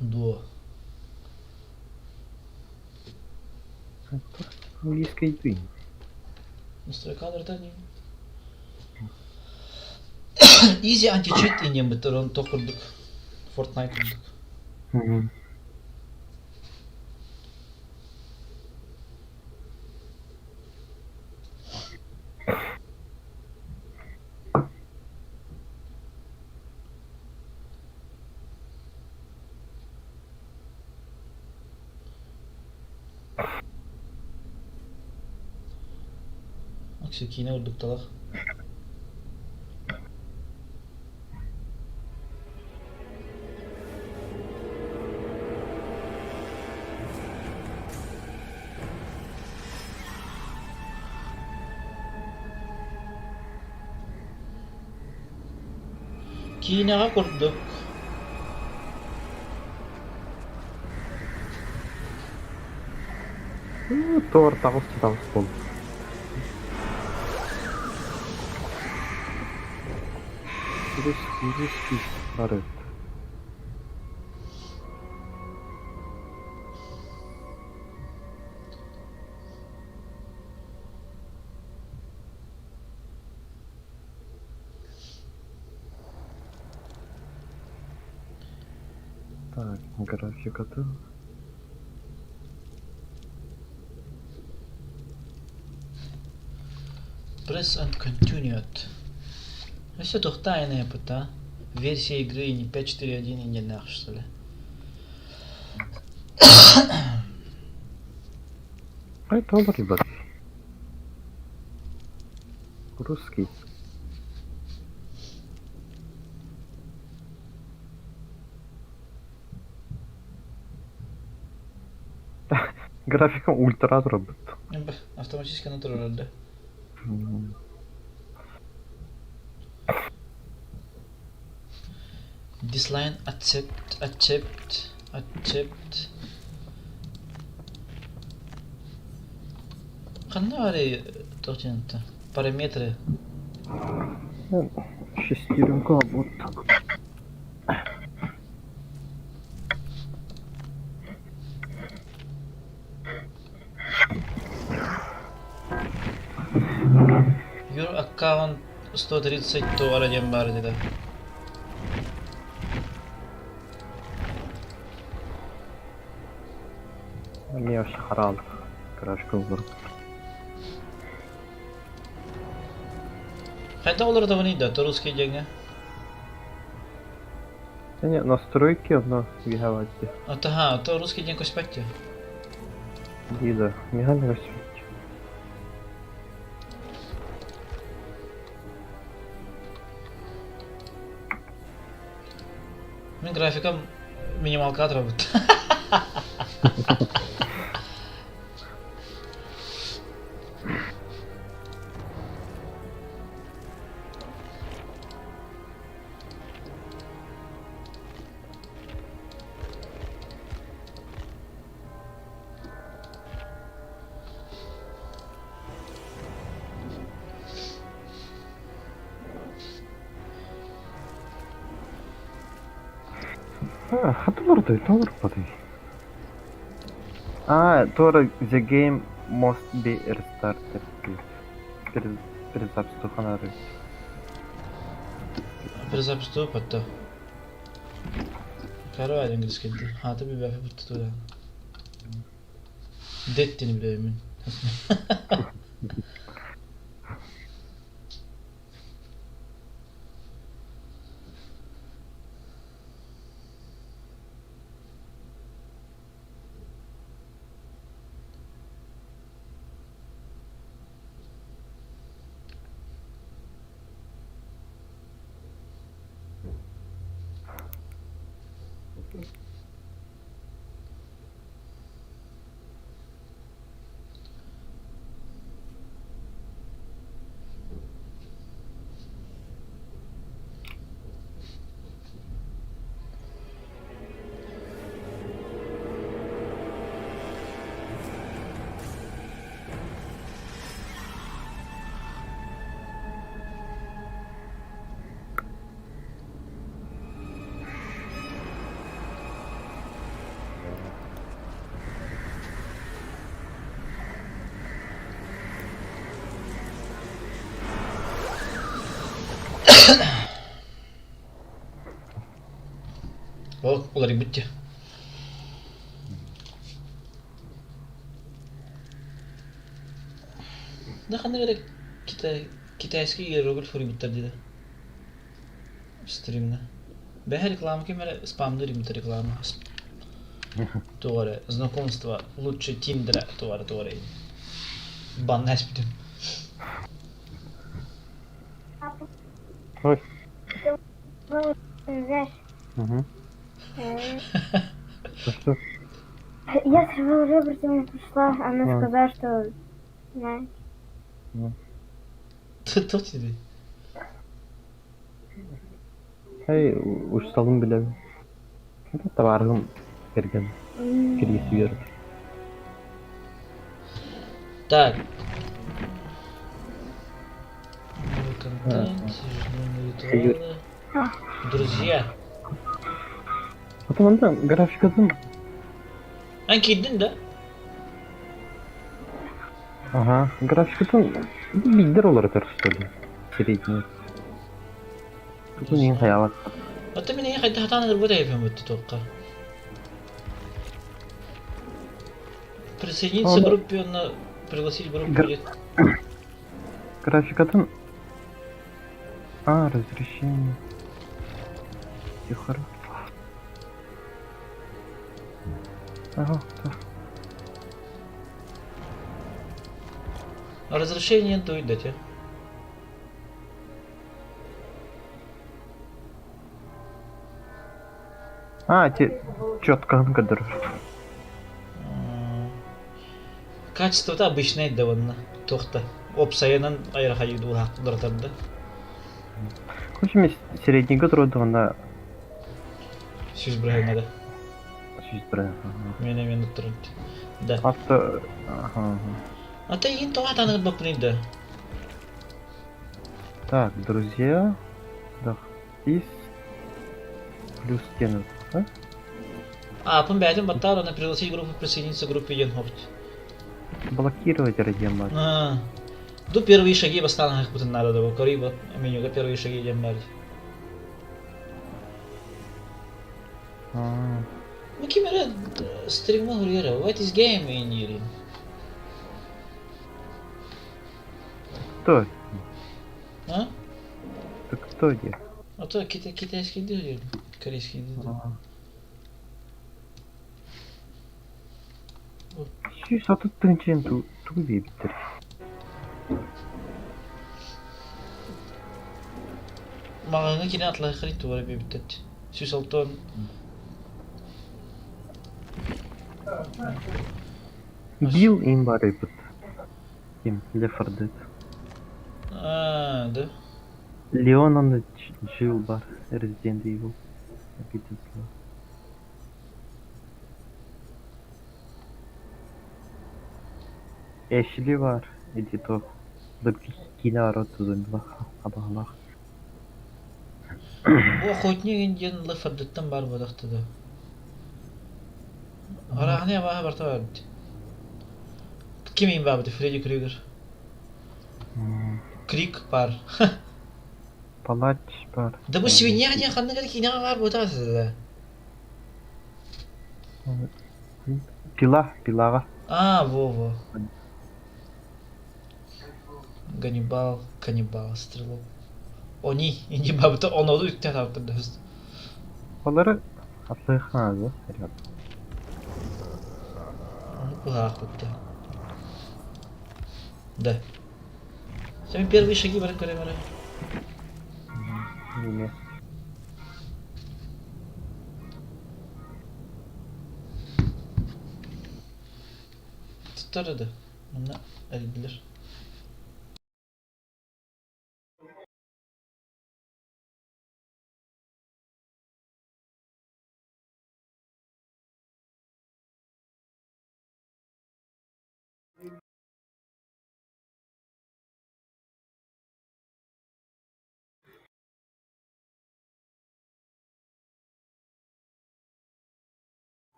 Дуо? Английский день. Настройка не. Easy anti-cheat инем бит он то курдук. Fortnite курдук. Киинэ курдук талах. Киинэҕэ курдук Тор таҕыс таҕыс буол. Русский, русский барыт. Так, графиката. Press and continued. Все тайная пыта. Версия игры не 5.4.1 и не нах, что ли. А это ребят. Русский. Графика ультра робот. Автоматически натурал, да? This line accept, accept, accept. Ханна бары тоқтенті? Параметры. Шестеренка вот. Your account 130 доллара диэн баар деді. Мне вообще харал. Графика выбор. Хайда олордоҕун да, то русский диэҥҥэ. Да не, настройки одно виговати. Ага, то русский диэн көспөттү. Дида, миган рассветь. Мин графикам минималка турабыт. А, хатылар да, падай. А, Тора, the game must be restarted. Перезапись туханары. Перезапись тупа-то. Короче, английский. А, ты бибя туда. Деттини билемин. О, уларыйбыт дии. Да ханнык эрэ китай, китайский иероглиф суруйбуттар диэтэ стримҥэ. Бэһэ реклама ким эрэ спамныыр имитэ реклама. Туох эрэ знакомство лучше Тиндера туох эрэ банна эспитим. Ой. Знаешь, Угу. Что? я сорвала ребра, пришла, она А. сказала, что знает. Туох диэтий? Хей, усталым билэбин. Табаарыһым кэргэн кириэс Так. Новый контент, ежедневные ритуалы. Друзья. Потом онтон графикатын Эн киирдин да? Ага, графикатын биирдэр уларытар что ли? Средний. Тугун хайаабат. Оттон мин эйиэхэ хайдах сатаан ылбыт эбиппин туохха. Присоединиться к группе, на пригласить в группу будет. Графикатын А, разрешение. Тихо. Ага, так. Разрешение дуй дать. А, те четко көрдөрөр. Качествота обычное довольно. Туохта. Опсайынан айрахайдуулаахтарда. В общем, среднийга турдугунда Сүүс бырыһыана да. сүүс бырыһыан. Мен мен турун. Да. Авто... Ага. А ты иин тоҕо атаныгы баппыный да? Так, друзья. Да. Из плюс стену. Да? Ааппын бэйэтин баттаар, аны пригласить группу, присоединиться к группе диэн хопт. Блокировать радиомат. А, ду первые шаги бастаан бутын надо да көрүй менюга первые шаги диэн баар. А, Ну ким эрэ стримма суруйар what is game in диирин. Кто? А? Ты кто где? А то китайский диир, корейский диир. 130 тыһыынча тугу биэрбиттэр? Маҕаһыыҥҥа киирэн атылаһыаххарый туора биэрбиттэр. 160 Билл им барыйбыт. Ким? Left 4 Dead. А, да? Леон онно Джилл бар. Resident Evil. Обидно. Эшли бар. Эдито. Киинэ бар зомбилах абаҕалаах. Бу охотник диэн Left 4 Dead-тан баар буолахта да. Арааһыны абааһы барта баар эбит. Ким иин баабыт Фредди Крюгер. Крик баар. Палач бар. Да бу свинья диэн ханнык эрэ киинэҕэ баар буолтаҕа да. Пила, пилаҕа. А, во-во. Ганнибал, каннибал, стрелок. Они, инди бабыта оноду үктэн аптыр Олары атлыхаазы. Ребят. Оны быһаахпытта. Да. Сен первые шаги бар көрө бара. Неме. Туттар да. Манна эрдилер.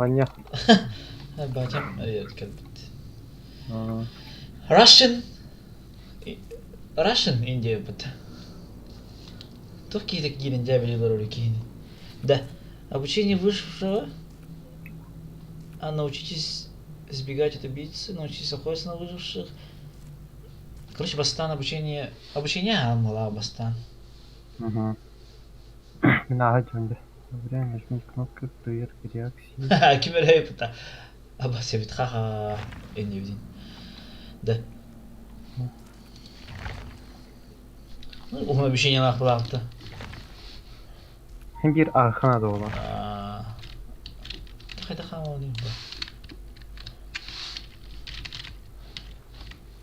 Манньа. Батям кэлбит. Russian Russian Индия быт. Туох киһитэ киирэн дьээбэлии олорор киһини. Да. Обучение высшего, а научитесь избегать от убийцы, научитесь охотиться на выживших. Короче, бастаан обучение... Обучение ааммалаа бастаан. Угу. Мин ааһа дьонде. Время нажмите кнопку проверки реакции. Ким эрэ ыйыппыта. Абас эбит ха-ха иннибитин. Да. Уһун обучениелаах былаахта. Биир аархана да буолар. Хайда хааман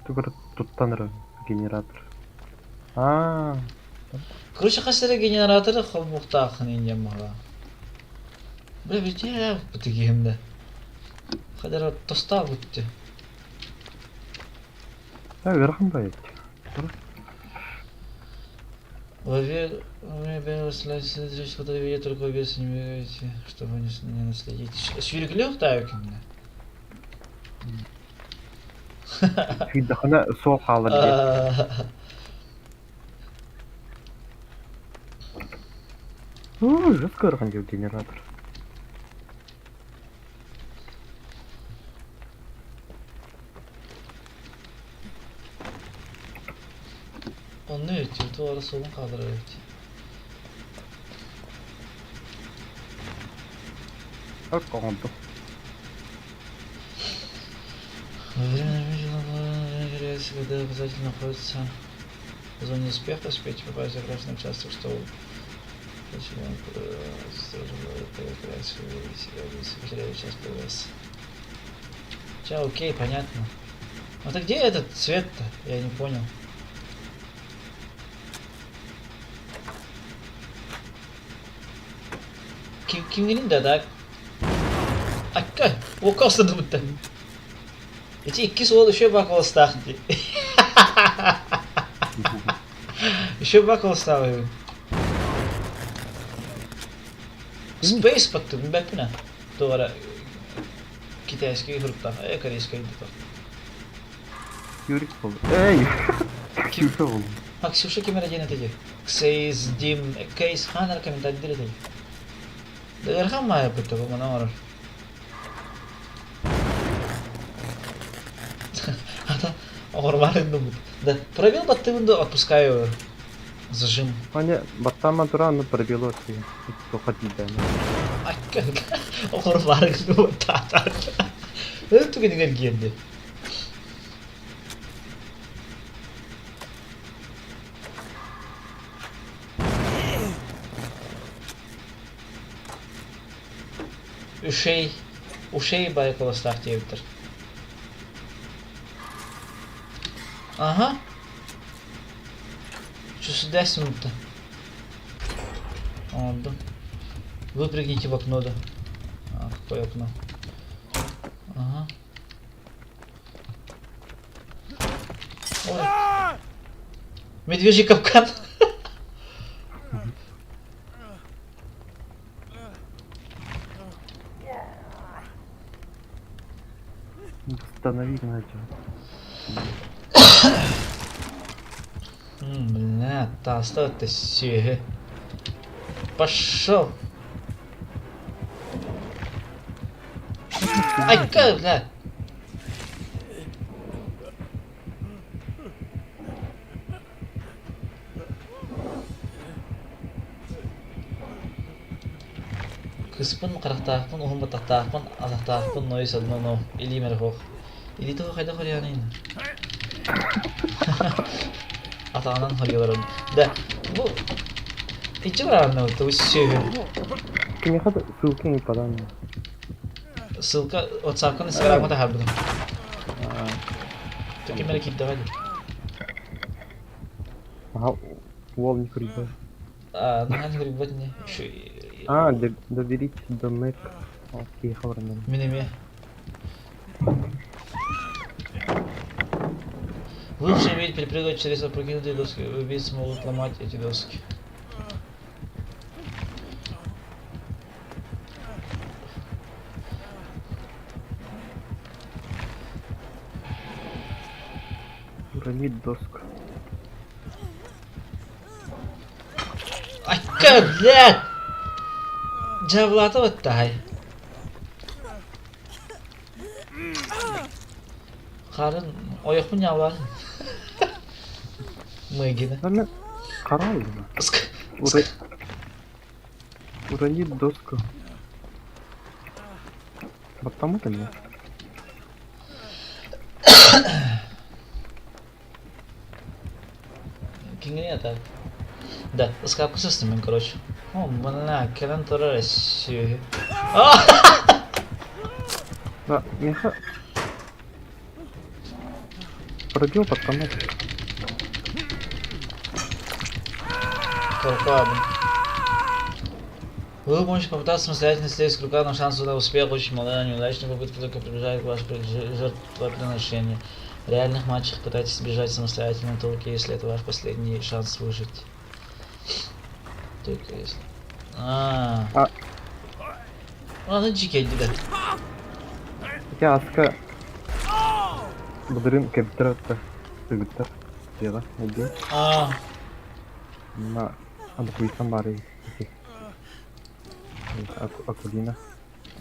Тугу туттан эрэ генератор. Аа. Короче, хас эрэ генераторы холбуохтааххын инньэн маһа. Бля, битээ бытыгиһим да. Хадара тостаа бүттү. Да, ыарахан баайыт. Лове, только вес не бегайте, чтобы не наследить. Сүүрүкүлүөх таа кимнэ? Сүүрдэххинэ суол хаалар диэн. Уу, жестко ыарахан диир генератор. Онно өттү ара суолун хаалларар эбит. Так оҥордум. Во время когда обязательно находится в зоне успеха, успейте попасть в красный участок, чтобы потеряли час прогресса. Ча, окей, понятно. Вот а где этот цвет-то? Я не понял. Ким кимнин да да? Акка, окосты бутта. Ити иккис уол еще баколостаах дии. Еще баколостаах Space баттым бэппинэ. Туора китайский хуруктаах, э, корейский дото. Юрик буолла. Эй! Ксюша буолла. А Ксюша ким эрэ диэн этэ Ксейс, Дим, Кейс хаан комментарийдир этэ. Ыарахан маайаппыт бу мана оҥорор. Ата оҥорбаарын думмут. Да, пробел баттыыбын да отпускаю зажим. Аня, баттаама туран ну пробелу аттыйын. Тоха тиийдээн. Оҥорбаарын думмут таатар. Түгэнигэр киирди. Ушей, ушей байколостаах диэбиттэр. Ага. Чусудес минута. Оҥордум. Выпрыгните в окно, да. А, какое окно? Ага. Ой. Медвежий капкан. Останови начал. Бля, таста ты сүөһү. Пошел. Айка, бля. Кыспын, харахтаахпын, уһун баттахтаахпын, атахтаахпын, нойс одно но, илиим эрэ суох. Илиитэ суох хайдах хоруйаный? Атаҕынан хоруйаларын. Да, бу иччи бараанна бу сүөһү. Киниэхэ да ссылка не подан. Ссылка WhatsApp-кын Instagram-га таһаарбытым. Ким эрэ киирдэҕэ дии. Ага, уол не курбат. А, наһаа не курбат не. А, доберитесь до НЭК. Окей, хабарынан. Мин эмиэ. Лучше уметь перепрыгивать через опрокинутые доски. Убийцы могут ломать эти доски. Уронить доску. Айка, блядь! Дьаабылаата баттаһай. Харын, ойохпун ньаабылаатын. Мыгина. Нормально. Харал. Ура... Уронить доску. Потому-то нет. Киҥҥиний так. Да, ыскаапка сыстым мин, короче. О, мына, кэлэн турар сүөһү. Да, миэхэ пробил пацанов. Торпабын. Вы можете попытаться самостоятельно слезть с крюка, но шансы на успех очень малы, а неудачные попытки только приближают к ваше жертвоприношение. В реальных матчах пытайтесь сбежать самостоятельно, только если это ваш последний шанс выжить. Только если. А. А. Аны дьикэйдилэр. Ити аска былырыын кэбиттэр атта кыргыттар дьиэҕэ өйдүө. А. Манна абакуйсан баарый ити Акулина.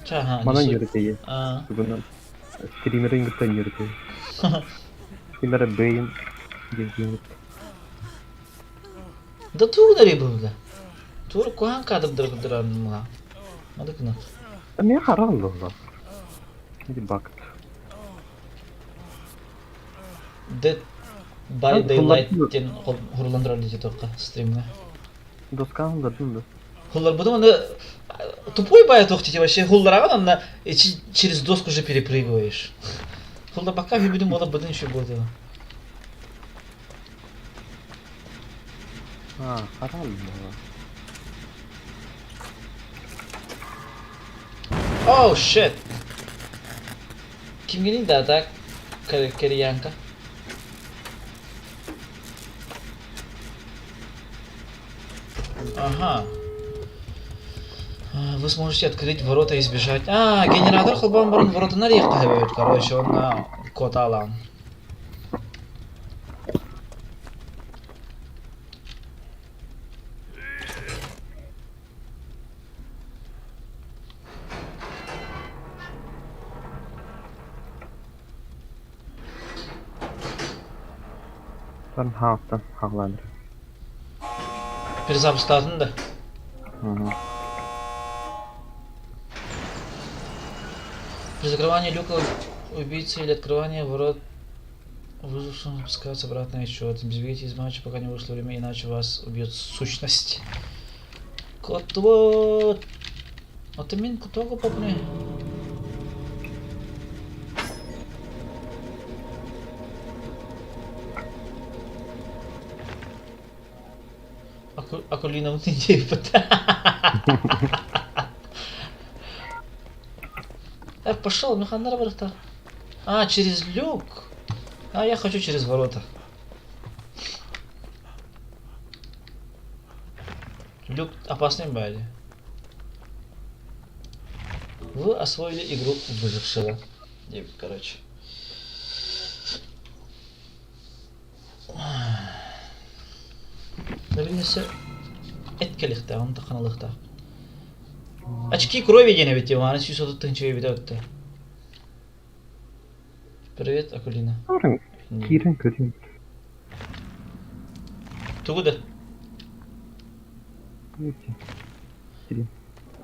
Чаха. Манан үөрэтейе. А. Тугунан стримерин кытта үөрэтейе. Ким эрэ бэйин диэн киһи Да тугунар бу Тур куһаан кадрдары көрдөрөн Мадыкына. Эмиэ хараллаллар. Ити бакт. Dead by Daylight диэн хурулландырар дии туохха стримҥа. Доскаҕын ыллардым да. Хулларбытым аны тупой бая туох дии вообще хуллараҕын онно через доску же перепрыгиваешь. Хулларбакка үһүбүтүн буола быдын еще буолуо. А, хараллаллар. Oh shit! Кимҥиний да так Кореянка? Ага. Вы сможете открыть ворота и избежать. А, генератор холбоон баран воротанар иэхтэһэбит, короче, онно куотаалаан. Там хаалтан хаалаан эрэр. Перезапустаатын да? Мгм. При закрывании люка убийцы или открывании ворот выжившим запускается обратный отсчет. Бегите из матча, пока не вышло время, иначе вас убьет сущность. Кот Вот мин кутога попне. Акулина диэбит. Пошел, механнара барыхта. А, через люк. А, я хочу через ворота. Люк опасный бали. Вы освоили игру выжившего. Короче. Билиннэсэ эт кэлиэхтээх, онто ханалыахтаах. Очки крови диэн эбит Иван 130 тыһыынча эбитэ өттө. Привет, Акулина. Киирэн көрүм. Тугу да? Киирин.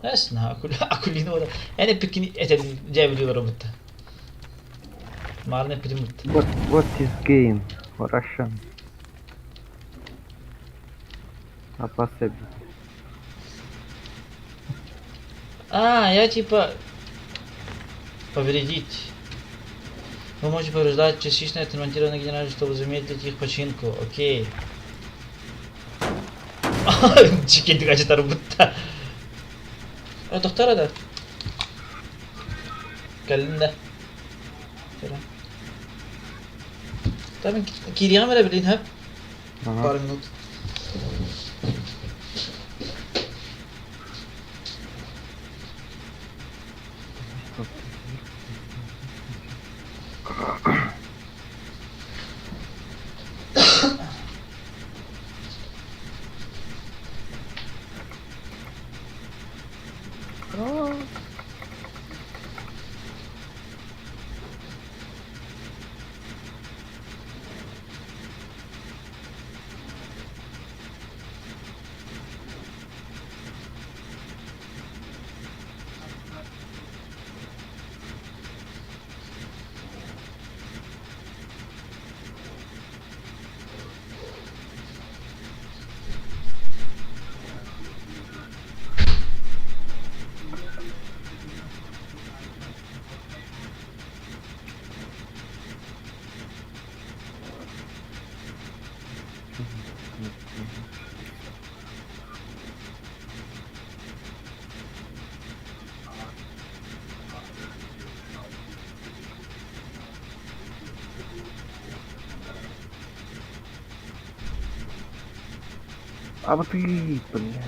Эсна, Акулина эн эппиккин этэн дьээбилии олоробут. Маарын эппитим бутта. What is game? Russian. Опасный. А, я типа повредить. Вы можете повреждать частично отремонтированные генераторы, чтобы замедлить их починку. Окей. Чикин будта. Доктор да. Кэллин да. Там кириэҕим эрэ билин хөп. Пару минут. Абатый, бля.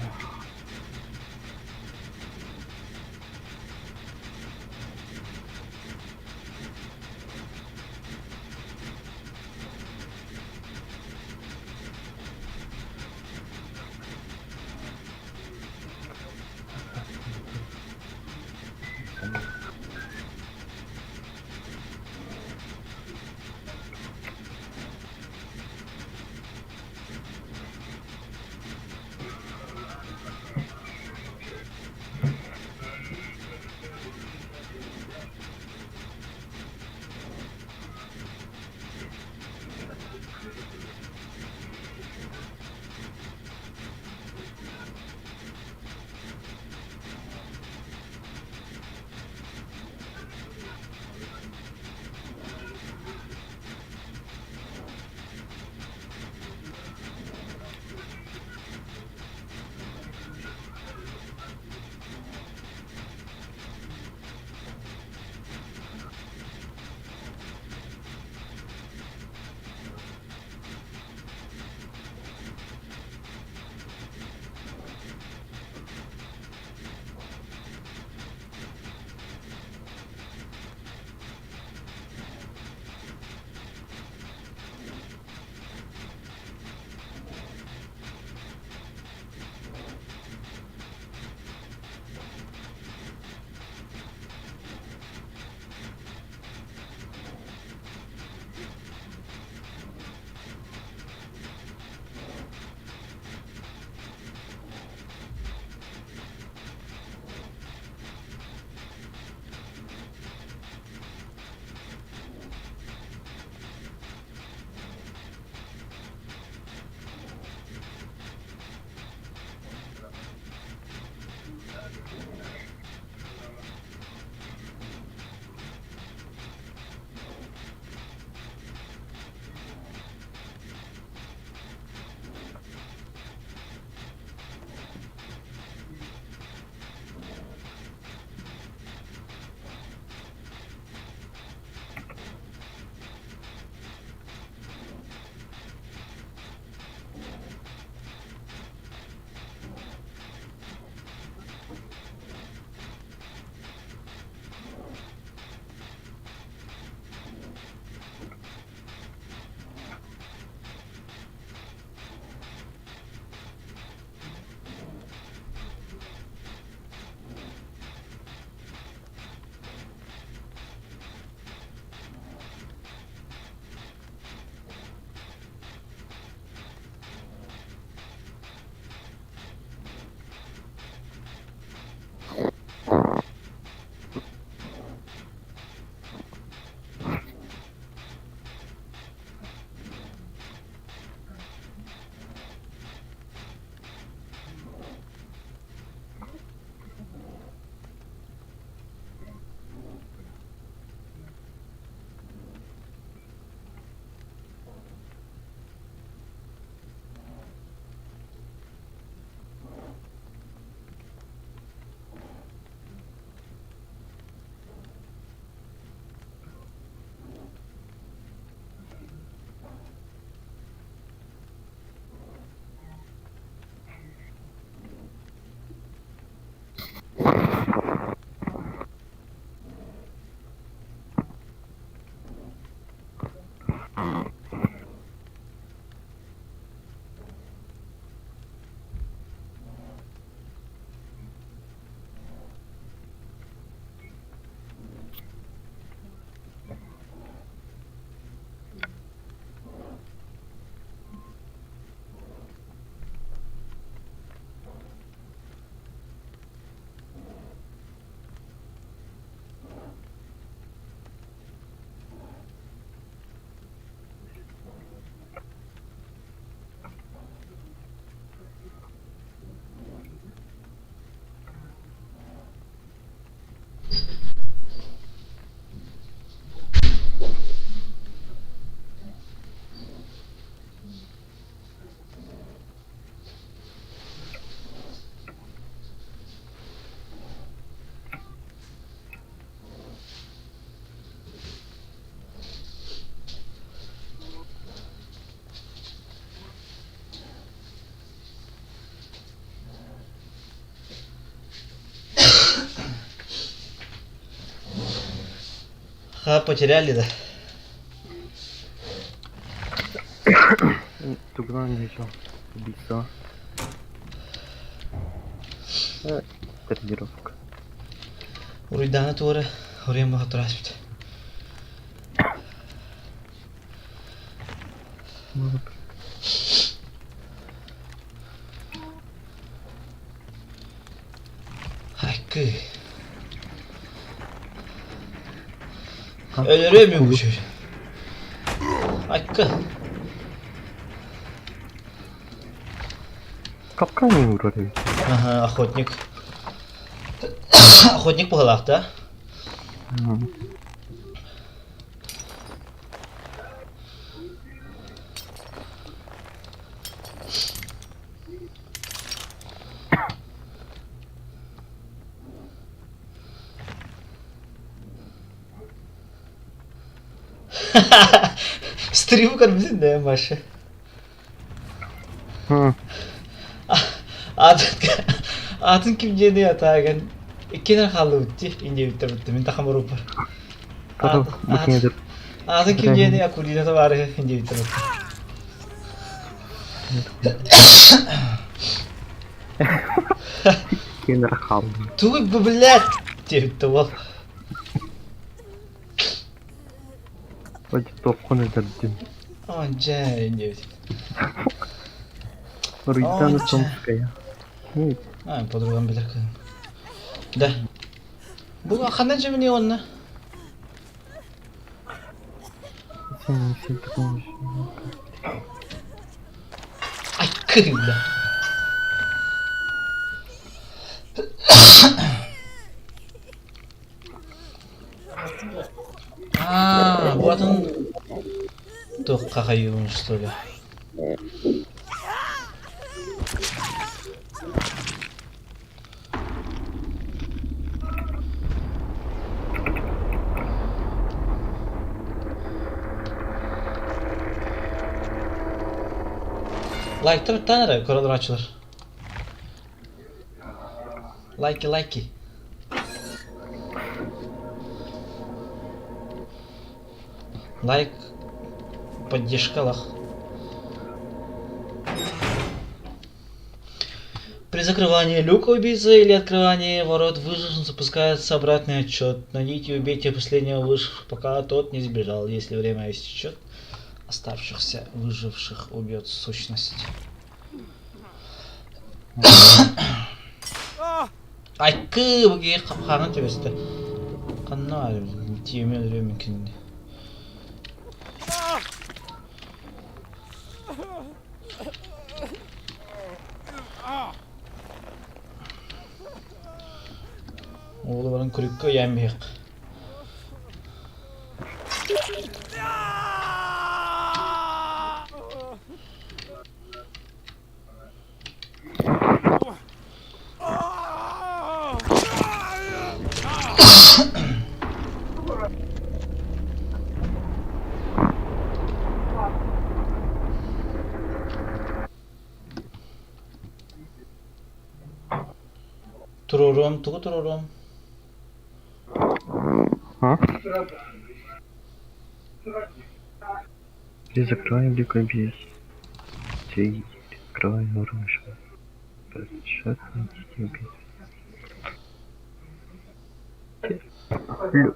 Ха, потеряли, да? Тугунан нечего. Убийца. Тренировка. Уруйдаана туора уруйан баҕа тураспыт. Айкы. Өлөрүө mi bu çocuk? Айкы. Капкан вроде. Ага, охотник. Охотник быһылаах да? Стрим көрбүтүн да Маша. Атын атын ким диэни атааган иккинэн хааллыбыт дии индиэбиттэр бутта мин тахам уруппар. Атын ким диэни Акулина табаарыһы индиэбиттэр бутта. Кинер хааллым. Тугуй бу блядь диэбитте уол. Вроде тоххун өлөрдүм. О, дьэ диэбит. Руйдана Томская. Нет. А, подругам билэр кыһым. Да. Бу ханна дьэмини онно? Ай, кыһым да. А, вот он. Туохха хайыыбын что ли? Лайкта бүттэн эрэ көрөлөр Лайки, лайки. Лайк, поддержкалах. При закрывании люка убийцы или открывании ворот выжившим запускается обратный отсчет. Найдите и убейте последнего выжившего, пока тот не сбежал. Если время истечет, оставшихся выживших убьет сущность. Айкы бу хапхаҥын түбэстэ. Ханна тиэмэ өлөрүө мин кинини. Уолу баран күрүккэ ыйаан биһиэх. Туруоруом, тугу туруоруом? А? Ты закрой ликобес. Ты открывай оружие.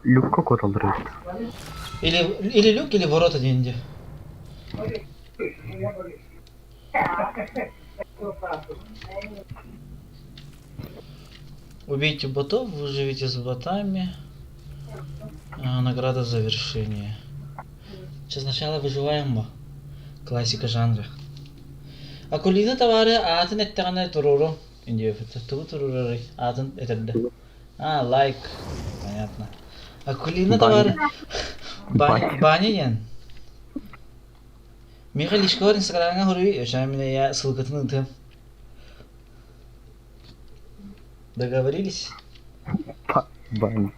Люк какой Или, или люк, или ворота деньги. Убейте ботов, выживите с ботами. А, награда завершения. Сейчас сначала выживаем. Классика жанра. Акулина товары аатын эттэҕинэ туруору. Тугу туруорарый? Аатын этэрдэ. А, лайк. Понятно. Акулина товары... Баня, баня диэн. Миха личкабар инстаграмҥа хоруй, өшөө я ссылкатын ыытыам. Договорились? Баня.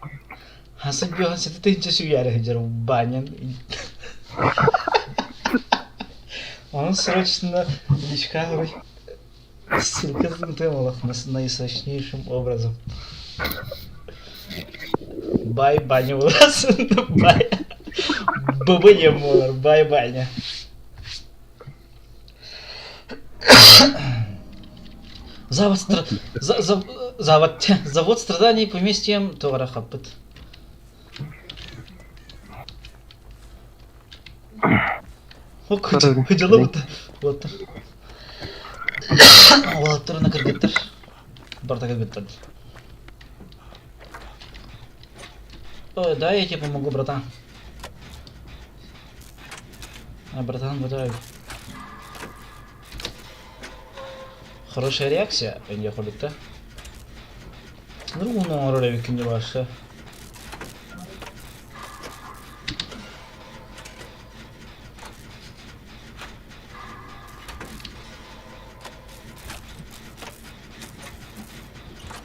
Хасан биохан сити тыһыынча сүүйээри сылдьар банян. Он срочно личка хоруй. Ссылкатын ыытыам олох наисочнейшим образом. Бай баня буоласын. Бай. ББ диэн буолар. Бай баня. Завод, стра... за, за, завод, завод страданий поместьем туора хаппыт. Дьоло вот. Уолаттарына кыргыттар. Барта кыргыттар. Ой, да, я тебе помогу, братан. А, братан, братан. Хорошая реакция, энди да? Ну, ну, роль не ваша.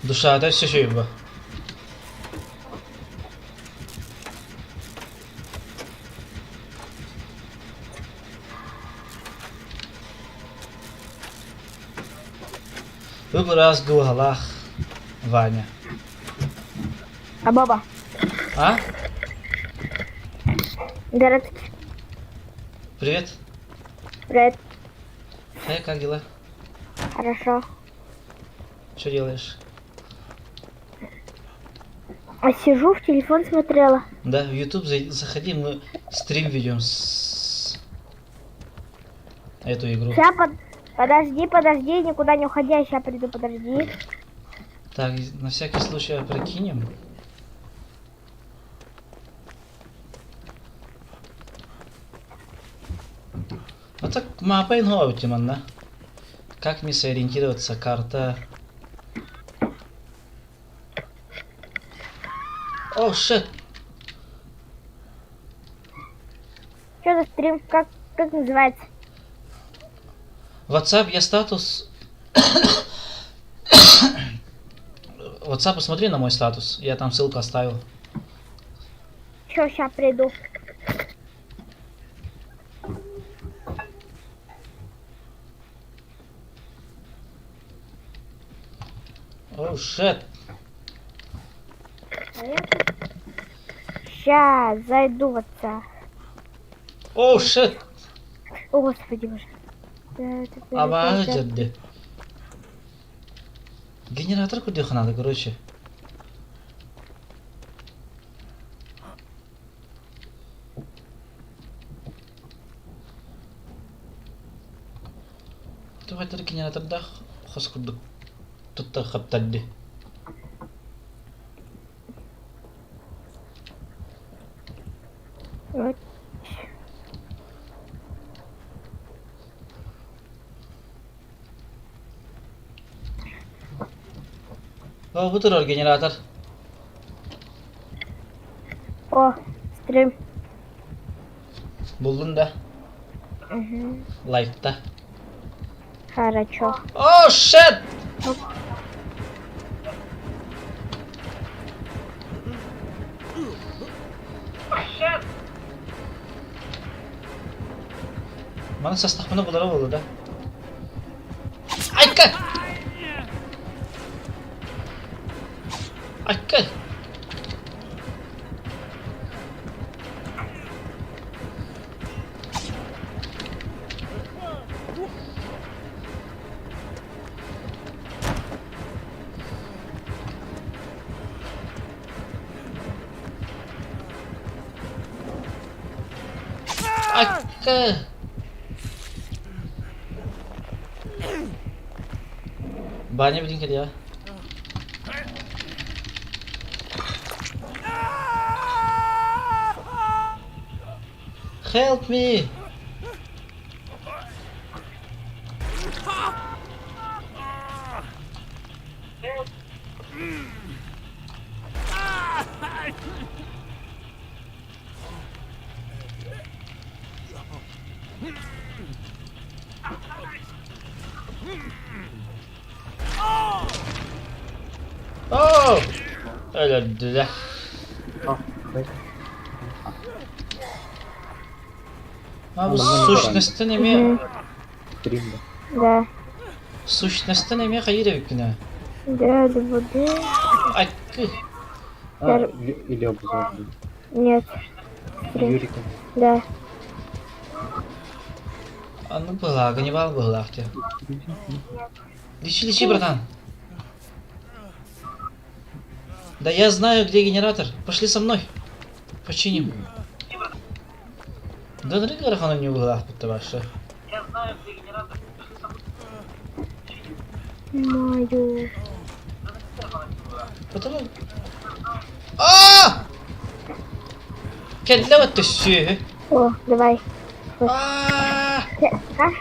Душада все ба. Ып-ыраас дууһалаах Ваня. А баба? А? Здравствуйте. Привет. Привет. Эй, как дела? Хорошо. Что делаешь? А сижу, в телефон смотрела. Да, в YouTube заходи, мы стрим ведем с эту игру. Сейчас под... подожди, подожди, никуда не уходи, я сейчас приду, подожди. Так, на всякий случай опрокинем. А так мапа манна. Как мне сориентироваться? Карта. О, shit! Что за стрим? Как, как называется? WhatsApp, я статус... WhatsApp, посмотри на мой статус. Я там ссылку оставил. Че, сейчас приду. О, shit. Сейчас зайду в WhatsApp. О, shit. О, господи боже. Абааһы дьэрди. Генератор курдук надо, короче. Тугайтар генератордаах хос курдук тутта хаптарды. Вот. О, бу турар генератор. О, стрим. Буллун да? Угу. Лайфта. Хорошо. О, shit! Маны састахпына булара буолла да? Айка! Айка! Айка! Баня билин кэлиэ. Help me! Oh! Өлөрдүлэр. А бу сущностан эмиэ Да. сущностан эмиэ хайыыр эбиккин Да, да, да. Айкы. А, или обзор был. Нет. Стрим. Юрика. Да. Оннук быһыылаах, Ганнибал быһыылаах дии. Лечи, лечи, братан. Да я знаю, где генератор. Пошли со мной. Починим. Да нырык ыарахан оонньуу быһыылаахпыт табаарыша. Мою. Потому... А! Кэллэ вот сүөһү. О, давай. А! А?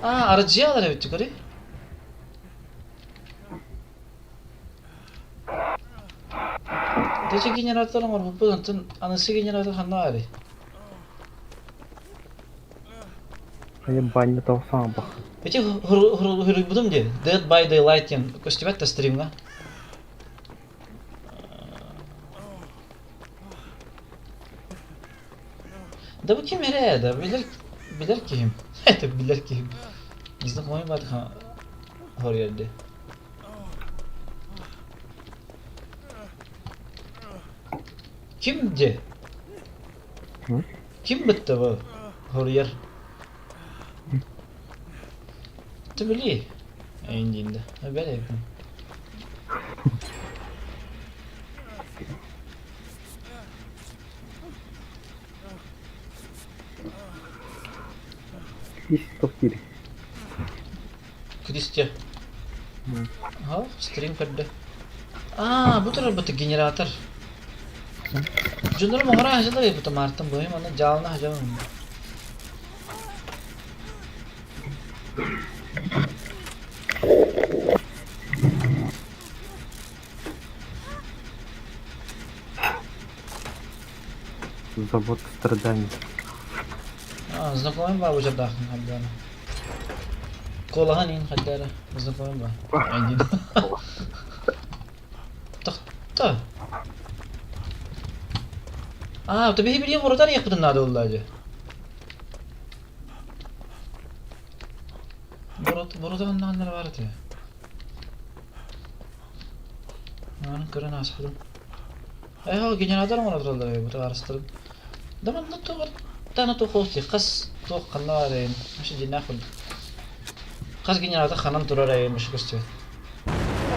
А, арыдьыалар эбит көрүй. Дечи генератор оҥорбуппут онтон аныгы генератор ханна баарый? Хайа баня тоҕо Ити суруйбутум дии, Dead by Daylight диэн көстүбэт да стримҥа. Да бу ким эрэ да билэр билэр киһим. Это билэр киһим. Незнакомый баатаха хоруйар дии. Ким дии? Ким бытта бу хоруйар? Ты били? Эйин да. Бэл Ис тохтиир. Кристия. Ха, стрим көрдө. Аа, бу турар бу генератор. Дьоннорум оҥоро сылдьар эбит Мартын быһым аны дьаалына сылдьабын. Завод страданий. Аа, знакомый баар бу хаддара. Куолаһан иин хаддара. Знакомый баар. Айдин. Тохто. Аа, то биһи билиэн воротар иэхпитин наада буолла дии. Ворот, ворота ханна баар этэ. Аны көрөн ааспытым. Ээ, генератор оҥоро тураллар эбит, арыстарын. Да манна туох тана туох хас туох ханна баар эйин. Вообще дьиҥнээх курдук. Хас генератор ханан турар эйин вообще көстүбэт.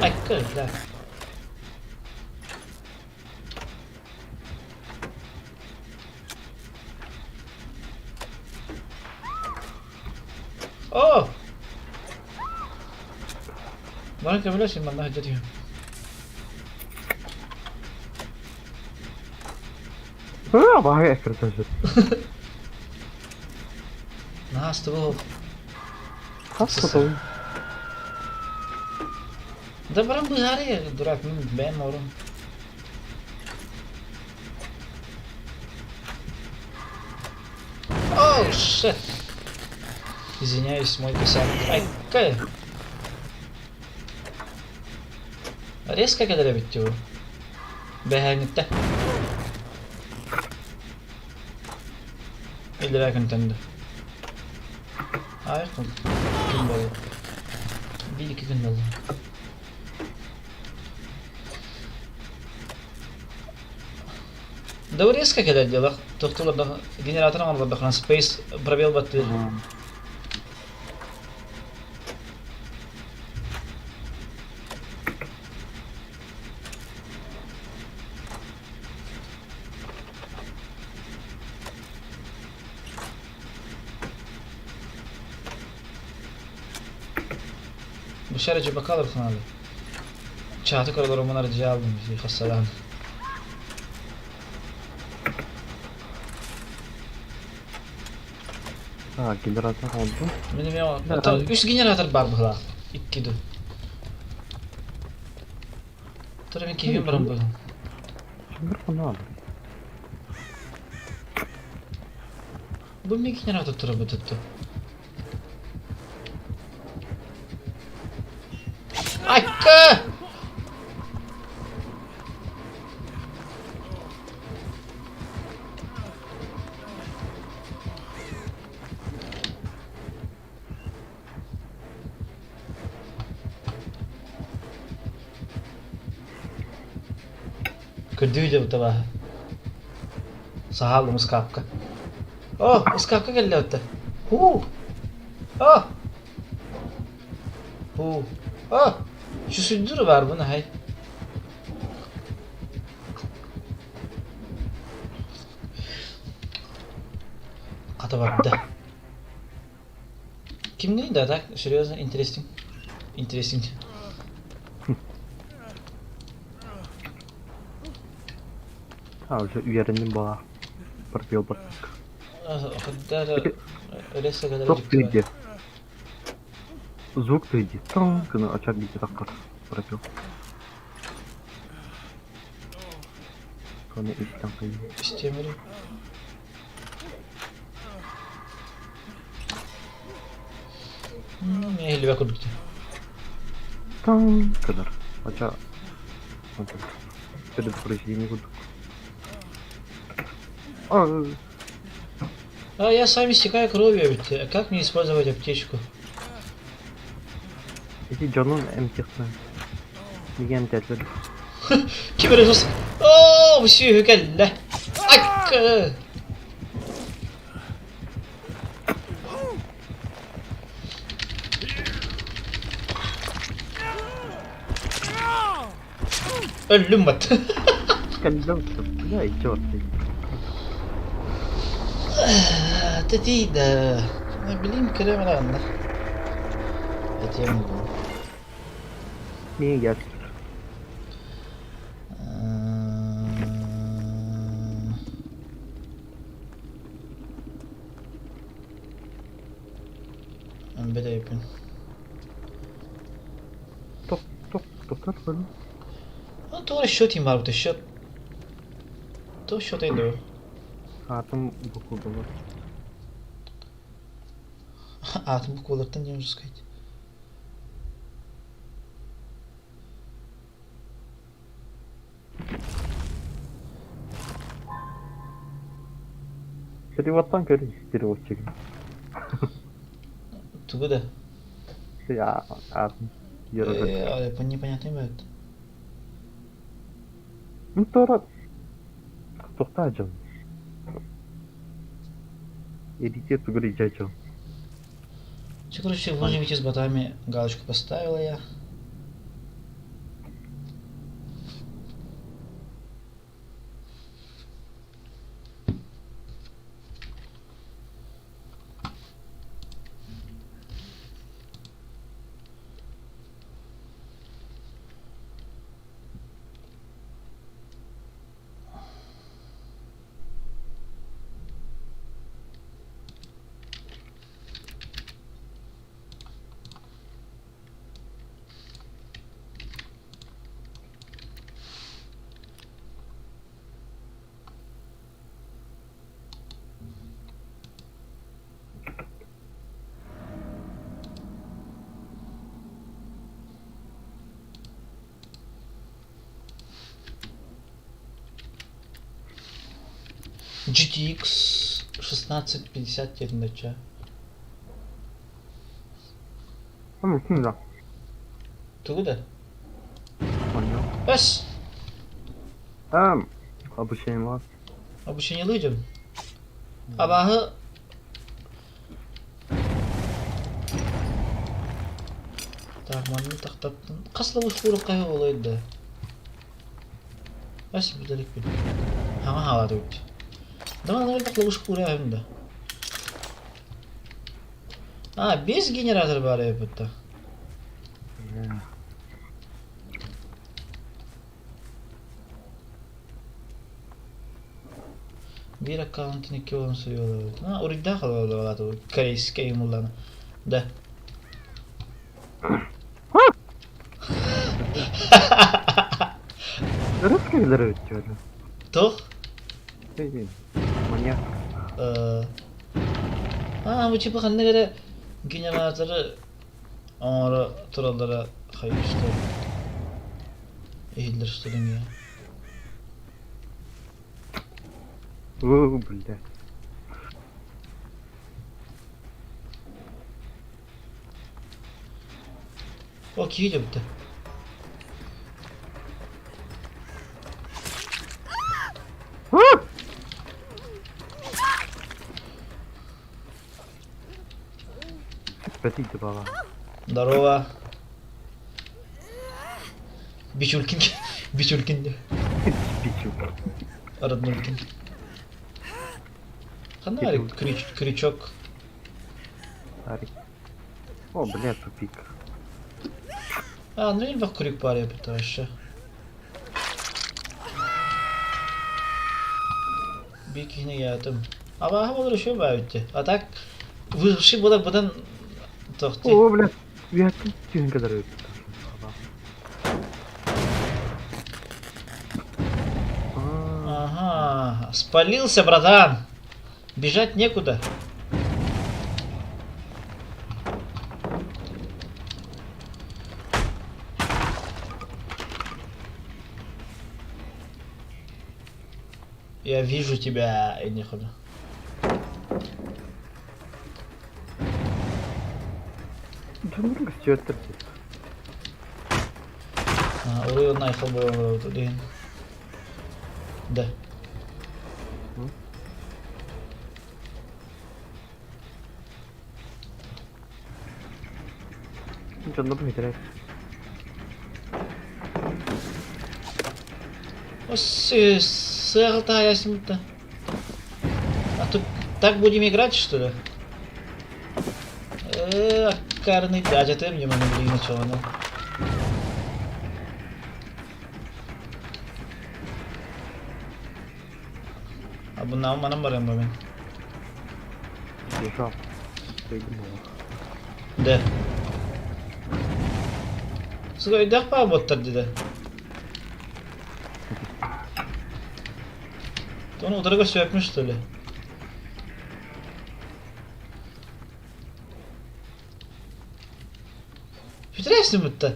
Айка, да. О! Баран көмөлөс манна сылдьа түһүм. А, баҕа эккирэтэн сөп. Наһаа астыбыл. Хас сотовый. Да баран быһаарый, дурак, мин бэйэм оҥорум. Oh, shit. Извиняюсь, мой косяк. Ай, какая? Резко кэлэр эбит дии бу. Бэһээҥҥиттэ. Иллэрээ күнтэн да. Ай, күн буолла. Биир-икки күн буолла. Да резко кэлэр дии тохтуулар генератор оҥороллордохуна space пробел баттыыр. Бу бакалавр надо. Чаты көрөлөр романар дьиэ алдым хассалаан. А, генератор oldu. Мин эмиэ үс генератор баар быһыылаах. Икки ду. Тура мин киһим баран буолан. Şimdi надо. Бу ми генератор тура бутутtu. Айка! Көрдүү дьэ табааһы. Саһаалым ыскаапка. О, ыскаапка кэллэ отта. Хуу! О! Хуу! О! Чусуйдур бар бу наһай. Хата барда. Кимний да так, серьезно, interesting. Interesting. А, уже үөрэнним баа. Пробел бардык. Туох тыйди? Звук тыйди. Тың гына ачар биитэ таххар. Пробел. Соны истэн хайыы. Истиэмэри. Иһиллибэ курдук Таң кыдар. Ача предупреждение курдук. А я сам истекаю кровью ведь. А как мне использовать аптечку? Эти дьонун эмтиэхтэн. Биги эмтээтилэр. Ким эрэ сус... Оо, бу сүөһү кэллэ. Акка! Өллүм бат. Кэллэ бля, черт. Тэтий да. Билим кэрэ мэлэҕиннэ. Этиэм дуу. Миигин гel. Бэдэйпин. Тох тох тохтор көрүн. Ну, туора счет им бар счет. То счет иду. Аатым буквалар. Аатым буквалартан не можно сказать. Переводтан көрүн переводчигин. Тугу да? Аатын Э, непонятный бывает. Мин туора тохтаа дьон. Эдите тугур дьон. Все, короче, выживите с ботами. Галочку поставила я. GTX 1650 диэтин Ким да? Тугу да? Понял. Эс! Обучение вас. Обучение людям. Абааһы Так, манны тахтаттын. Хас ловушкуру хайа буолуой да? Эс бүтэликпин. Хаҥа хаалаатыбыт. Давай элбэх ловушкура эһим да. А, без генератор баар эбит Биир аккаунтун икки буолан суруйаллар А, уруйдаах олороллор корейскай умуллана. Да. Русскийлер өттүөр. Туох? Маньяк. А, бу типа ханнык эрэ генераторы оҥоро тураллара хайыста иһиллэр что ли эмиэ. О, бля. О, киһи дьэ бүттэ. Бүппэтий баҕа. Здорово. Бичулькин. Бичулькин. Бичулькин. Роднулькин. Ханна крючок? Арик. О, бля, тупик. А, ну элбэх крюк баар эбит вообще. Биир киһини яатым. Абааһы буолар үчүгэй баа эбит А так выживший буолар быдан тохти. О, бля, үөһэттэн түһэн кэлэр эбит. Ага, спалился, братан. Бежать некуда. Я вижу тебя, Энихуда. Дьоннорго сүөттэр Уруй найхал буолан Да. Дьоннор бүтэрэр. Сыаҕалтаайасымта. А тут так будем играть, что ли? Э, аккарный дядя мне блин, начало. А бу манан барыам бу мин. Бежал. Придумала. Да. Сука, өйдөөх баа буоттар дии Оны утары көрсүбэппин что ли? Бүтэрээсин бутта.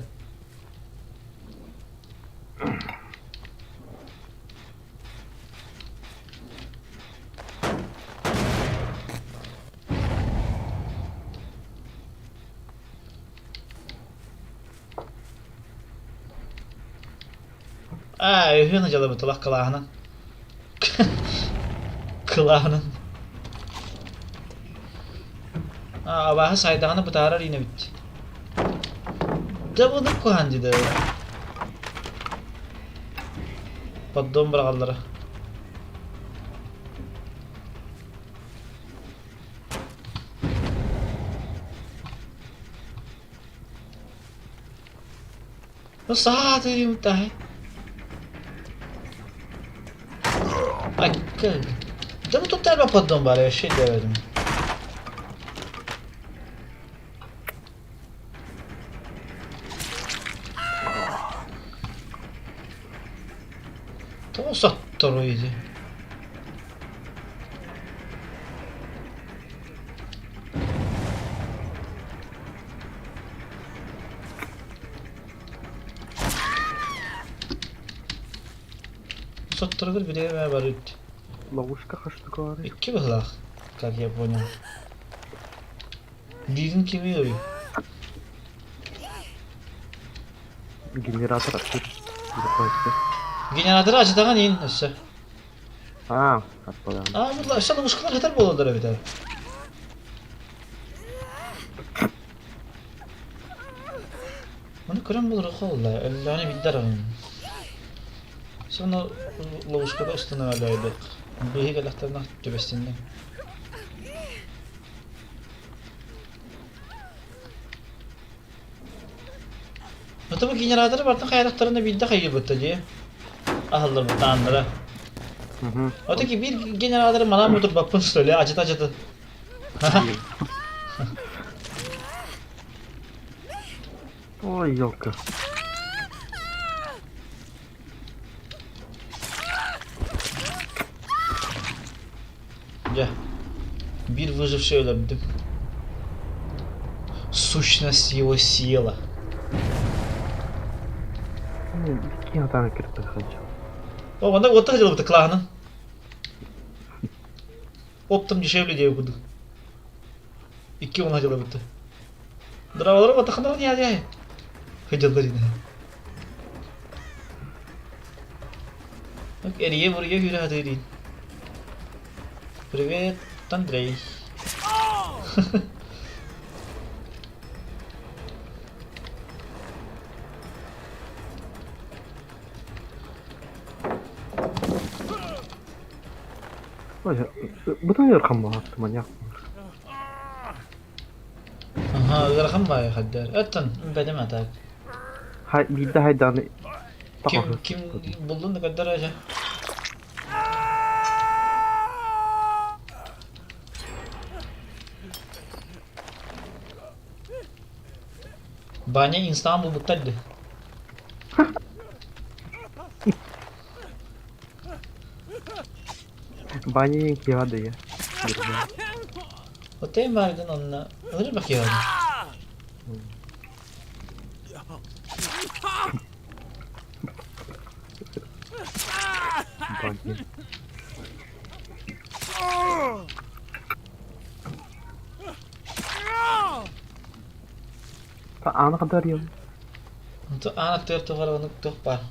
Аа, өһүөн дьалабыт олох кылааһынан. Кылааһынан. Аа, абааһы сайдаҕына бытаарар иинэбит. Дьэ буну куһаан дии Поддон быраҕаллара. Ну саатыйым таһы. Айка. Да ну тут элбэх поддон баар, вообще диэбэтим. Тоҕо сотторуй ити? Сотторугар бириэмэ барыт. Ловушка хаштыкалары. Икки быһылаах, как я понял. Биирин кимий Генератор открыт. Закройся. Генераторы ачытаҕын иин өссө. А, отпадаем. Аа, бу өссө ловушкалар хатар буолаллар эбит Оны көрөн булар холла, өллөҕүнэ билдэр аҕын. Соно ловушкада устунан өлөөдүк. Быһыы кэлэхтэринэ түбэстиннэ. Это бу генераторы бартын хайрахтарына биирдэ хайыыбытта дии. Аһылларбыт ааннара. Отаки биир генераторы манаан утурбаппын что ли, ачыта-ачыта. Ой, елка. Дьэ, биир выживший өлөрдүм. Сущность его съела. Киһи атаҕын кырпы сылдьар. О, манна уоттах дьылыбыта кылааһынан. Оптом дешевле диэбит курдук. Икки уон дьылыбыта. Дравалары уоттаханар не Хыдьаллар ини. Эрийэ буруйа күүрэ сатыыр Привет, Андрей. Бытан ыарахан баҕар маньяк. Аха, ыарахан баайы хайдар. Оттон бэдим атак. Биирдэ хайдааны Ким ким буллун да көрдөр ача. Баня инстан булбуттар ди. Баня киһи да Оттон бааргын онно ылыр бакыйабын. Баня. Ааны хатарыйым. Онто аан аттыгар туох эрэ оннук туох баар.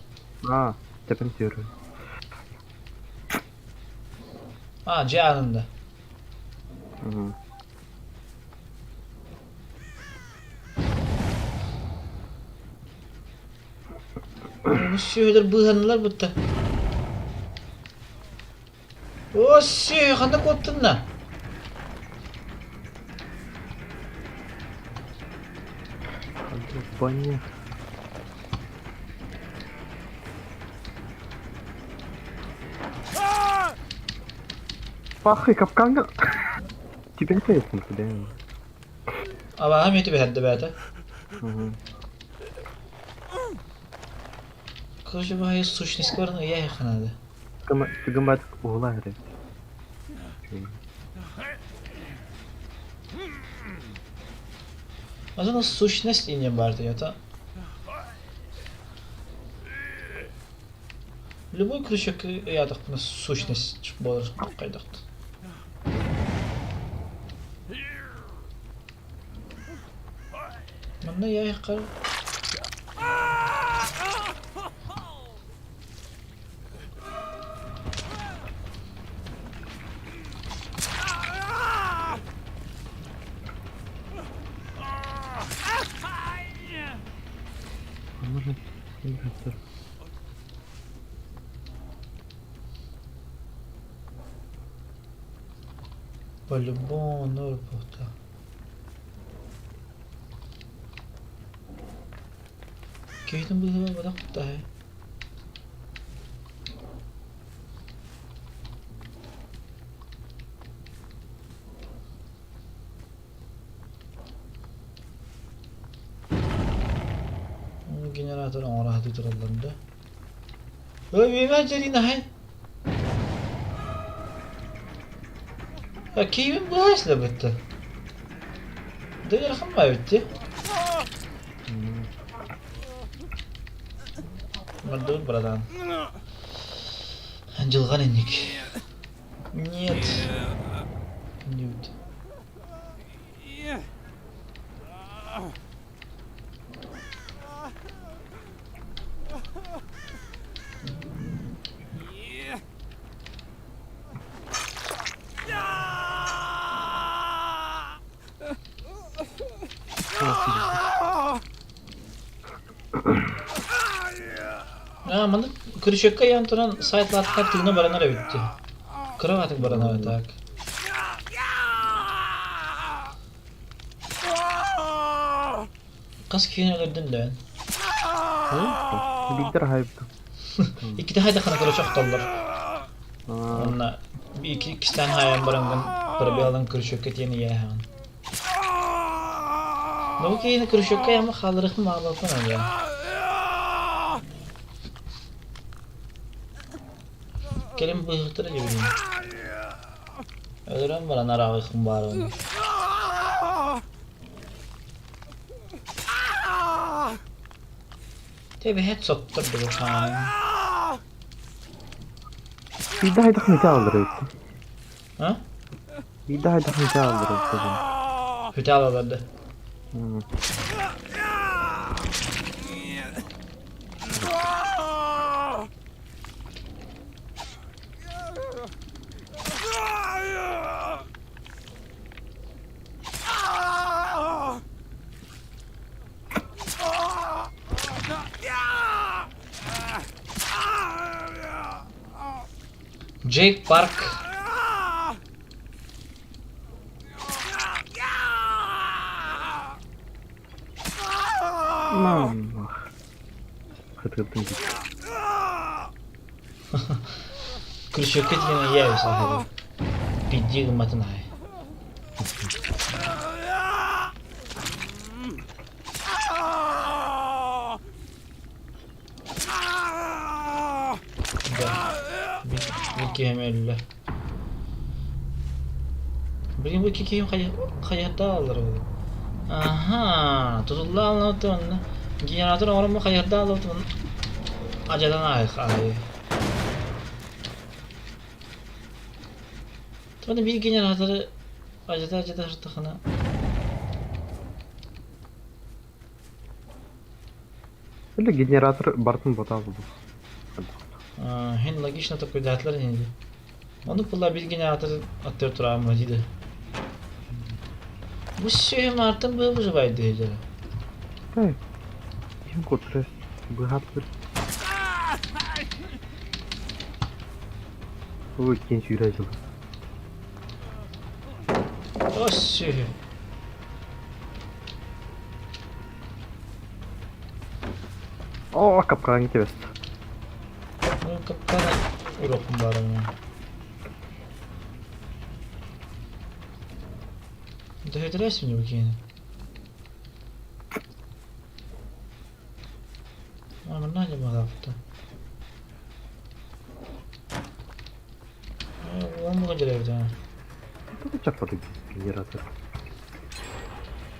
Аа, тэпэн түөрү. Аа, дьиэ аанында. Сүөһүлэр быыһаннылар бутта. О, сүөһү ханна куоттунна? Баня. Пахай капканга. Тебе интересно, куда? Абааһым үтү бэһэрдэ бээтэ. Короче, баайы сущность баран ыйа надо. Түгэн баат уһулаа эрэ. Атын сущность инньэ баар это. Любой крючок ыйаатахпына сущность буолар хайдахт. Манна яйхар По-любому норпухта. Киһитин быһыыба бадах куттаһай. Генератор оҥоро сатыы тураллар да. Ой, үөмэ дьэрин аһай. Киһибин быһа сылабытта. Дыгырхан баайбытты. Мордур, братан. Дьылҕан инник. Нет. Нют. Аа, маннык крючокка ыйан туран сайт лааттар тыына баранар эбит дии. Кыра баранар так. Хас киһини өлөрдүн дээн? Биирдэр аһайбытым. Иккитэ хайдаххына короче охтоллор. Онно иккистээн хаайан бараҥҥын пробелын крючокка тиэн ийээһэҕин. Ну бу киһини крючокка яма хаалларыахпын баҕалаабаппын аны. Кэлин быыһыктара дьэбинин. Өлөрөн баран арааҕыахпын баарабын. Тэбэһэт соттор дыбыхаан. Биирдэ хайдах митэ ааллар эбит. А? Биирдэ хайдах митэ ааллар эбит. Хүтэ аалаларды. Джейк Парк. Мамах. Хытырдым дии. Крючокка тиийэн ыйаа саһарыы. Пидди гымматын аһай. Да. Бир киһим өллө. Блин, бу киһим хайыһардаах аллар буолуо. Аха, тутулла аллабыт онно. Генератор оҥорон бу хайыһардаах аллабыт онно. Ажадан аайы аайы. Тоҕо биир генераторы ажата ажата сыртахына. Или генератор бартын бота булду. Хин логично такой датлар инди. Ону пулла бир генератор аттыр тураамма диде. Бу сөйм артын бу выживает диде. Эй, ким кутрес? Быһат бір. Ой, кен сүйрә жыл. О сөйм. О, капкан кебест. Ну, капкан урокум бар ана. Дөһөтөрөөс мне бу киһини. Манна дьамалаабыта. Уон дьэлэбит Чаппады генератор.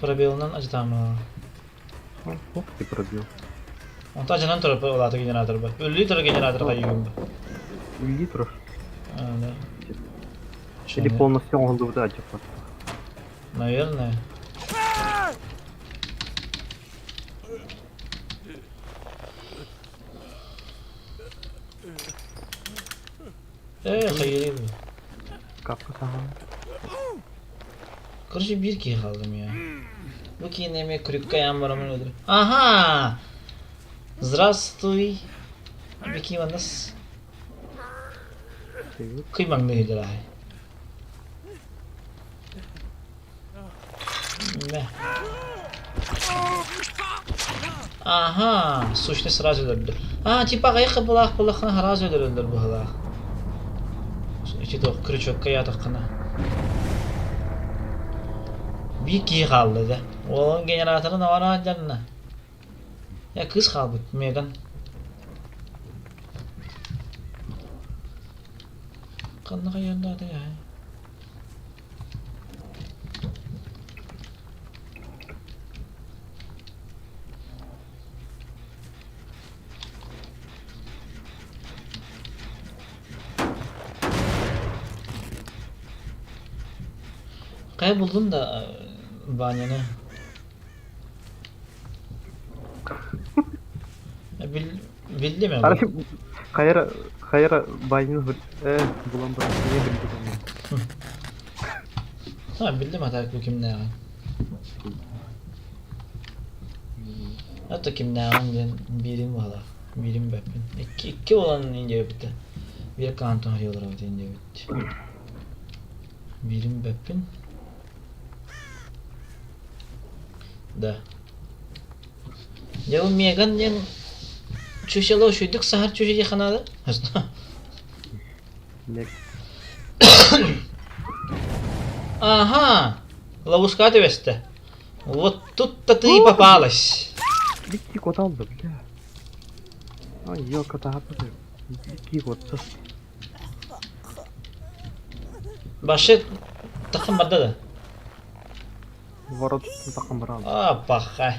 Пробелынан ажытаамаа. Оп, ты пробел. Онто ажанан турар улаата генератор ба. Өллүү турар генератор хайыгын ба. Литров. Да. Или полностью он да, типа. Наверное. Э, хайырый Капка саҕа. Короче, биир киһи хааллым я. Бу киһини эмиэ крюкка ыйаан бараммын өлөр. Ага! Здравствуй. Бикиманас. Привет. Кыймаҥныы сылдьар аһай. Мэ. Ага, сущность сразу өлөрдө. А, типа аҕыйах былаах былахына сразу өлөрөллөр быһылаах. Ити туох крючокка ыйаатаххына. Биир киһи хаалла да. Уолун генераторын оҕоно дьанна. Э, кыыс хаалбыт, Меган. Ханна хайыандаата яһай? Хайа буллум да Ваняны. Бил, биллим я. Арай хайра хайра байнын э булан баран не билбит Ha биллим а так бу кимнээҕин. Это кимнээҕин диэн биирин баһылаах. Биирин бэппин. Икки, икки буолан индиэбитте. Биир аккаунтун харыйаларабыт индиэбит. Биирин бэппин. Да. Дьэ бу Меган диэн чучело үчүгдүк саһар чүчү диэххэ наада. Ага, ловушка түбэстэ. Вот тут-то ты и попалась. Икки кот алды, бля. Ай, елка таһаппыт. Икки кот. Башы тахсан барда да. Ворот тахсан баран. А, паха.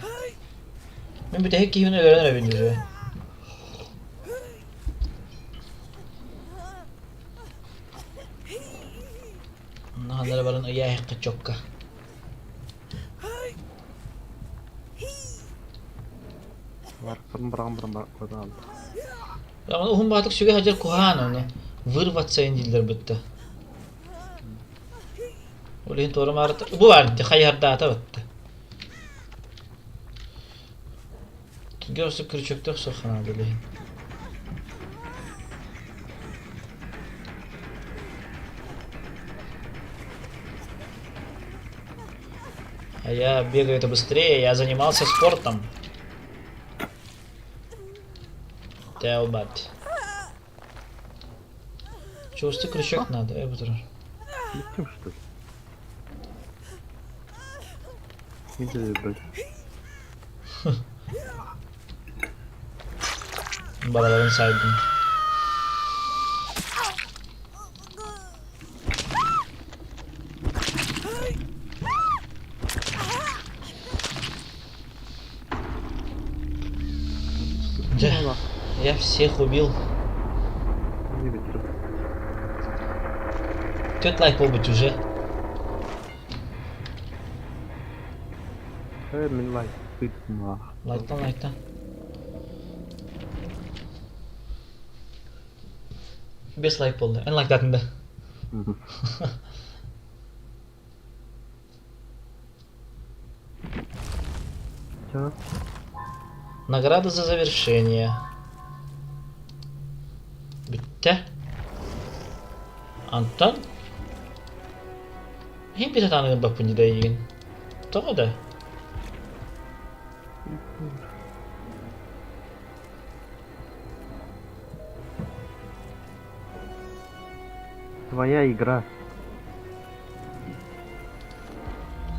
Мин бүтэһик киһибин өлөрөн эрэбин уже. Наһалара баран ыйааһыкка чокка. Баран баран баран баран. Уһун баатык сүгэ сылдьар куһаан ону вырваться дииллэр бытта. Ол иһин туора маарыта бу баар дии хайыһардаата батта. Түгэ крючокто охсуохха билиһин. А я бегаю это быстрее, я занимался спортом. Телбат. Чувствую, крючок надо, я буду. Летим, что ли? Видели, блядь? Балаларын сайдым. Да, я всех убил. Не ветер. Тет лайк быть уже. Мин лайк тытма. Лайктан лайктан. 5 лайк буолла. Эн лайктаатыҥ да? Чё? Награда за завершение. Бүттэ. Антон? Иһин бит атааны гынбаппын дии да эйигин. Тоҕо да? Твоя игра.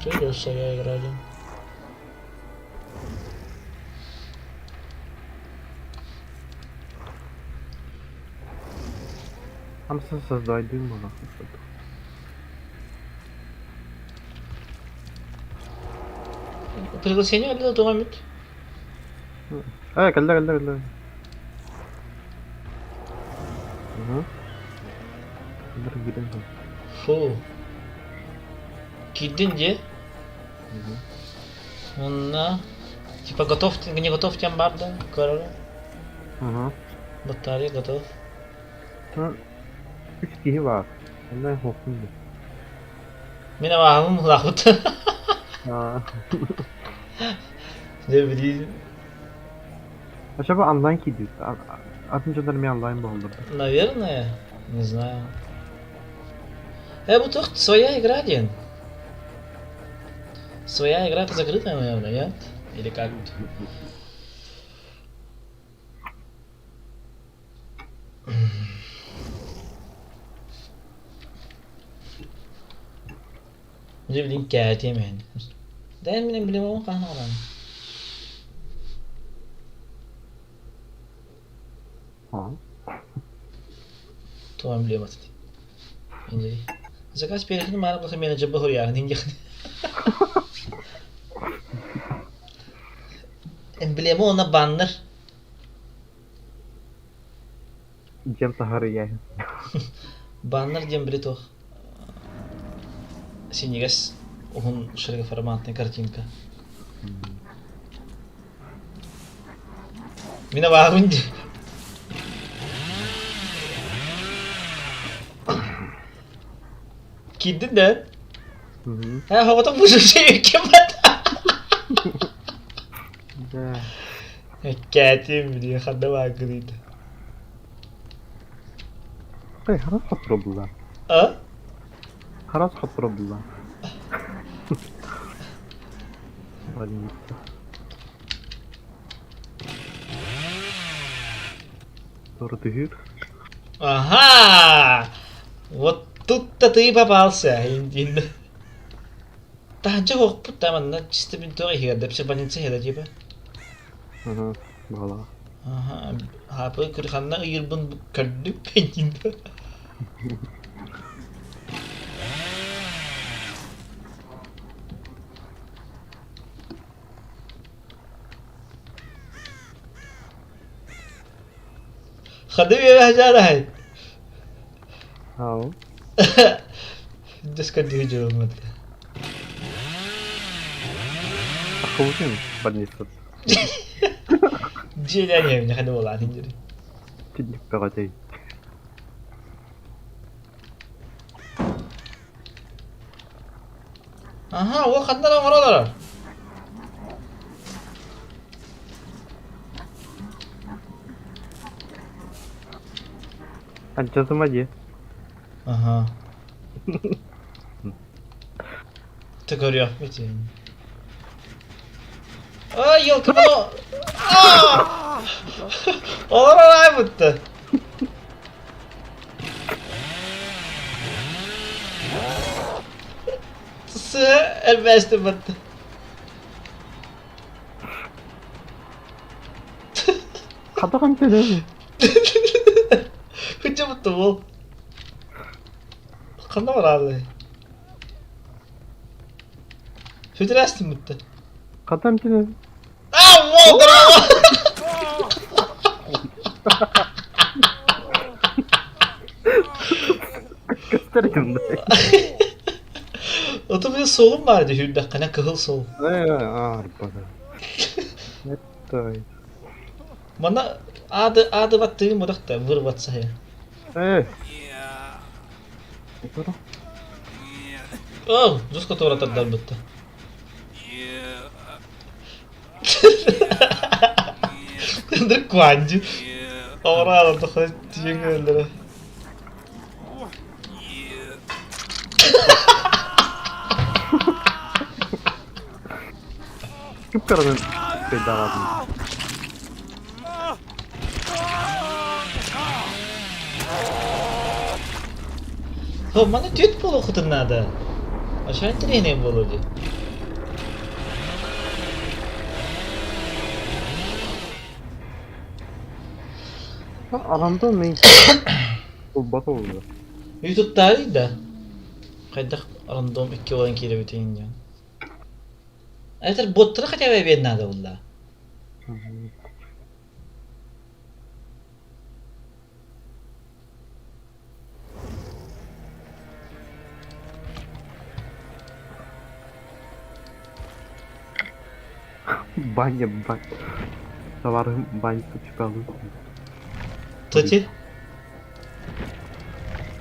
Придется я играть. Там создай дыма нахуй. Пригласение для домит. Э, кэллэ, кэллэ, кэллэ. Угу. Фу. Киирдин дии. Онно типа готов, не готов тем бар да? Короче. Угу. Батарея готов. Үс киһи баар. Онно хоһун дии. Мин абааһым улаахпыт. Дьэ билии. Acaba онлайн киирдибит. Атын дьоннор эмиэ онлайн буоллар. Наверное, не знаю. Э, бу туох своя игра диэн. Своя игра это закрытая, наверное, нет? Или как? Дьэ билин кээтиэм иһин. Дээн мин эмблемабын хаһан оҥорон? Туох эмблемата дии? Заказ перехин маары булса менеджер баһуйааһын индиэхин. Эмблема уонна баннер. Дьиэм таһаарыйа. Баннер диэн били туох синньигэс уһун широкоформатная картинка. Мин абааһыбын дии. Киирдин да? Ээ, оҕотох бу ким Да. Кээтим били ханна бааргыный да. Эй, хараас хотторобулла. А? Хараас хотторобулла. Больница. Тордыыр. Ага! Вот тут-то ты и попался, Индин. Таһырдьа уохпут да манна чисто бинтуга иһигэр да больница иһэ да типа. Ага, буолаа. Аха, хаапы ханна ыйырбын көрдүк Индин. Хады үөһэ Ау. Дьэс көрдүү дьуруҥмут. Ахыбытын больница. Дьиэлээн иһэбин ханы буолаан индири. Түннүк бөҕөтөй. Аха, ол ханнан оҥоро олорор? Анчасыма дии. Аха. Ты көрүөхпүт. Ай, елки Олорор аайбытты. Сыа элбээстим батты. Хатахан төлөбү. Хычча бутта бол. Ханна бараалы? Сүтүрээстим бутта. Хатан төлөбү. А, вол, браво! Көстөр этим да. Ото бile суолум баар дии сүүрдэххинэ кыһыл суол. Арбана. Это... Манна аады аады баттыгын мудахта вырваться я. Э. О, жестко туора тардарбытта. Ындыр куанди. Аврала тохой тиең өлдөрө. Кып-кыранан кыйдаҕатын. О, маны түт буолуохутун наада. Ошо интэриэһинэй буолуо дии. Аҕамда мин булбат олду. Ютубтаарый да? Хайдах рандом икки буолан киирэбитин диэн. Этер боттары хотя бы эбиэн наада буолла. Баня, бань. Товарым банька чукалы. Тоти?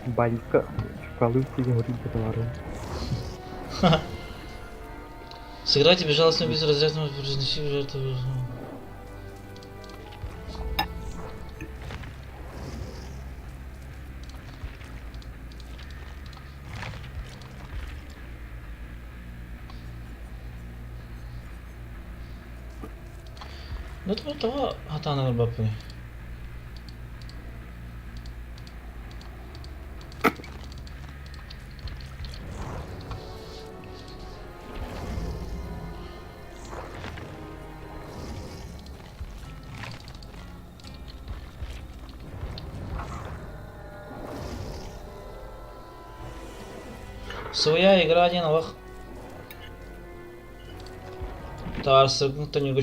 Банька чукалы говорит товарым. Сыграйте безжалостно без разрядного произнеси жертву. Ну тоҕо хатаан ылбаппыный? Своя игра диэн олох таарсыбытын тонньугу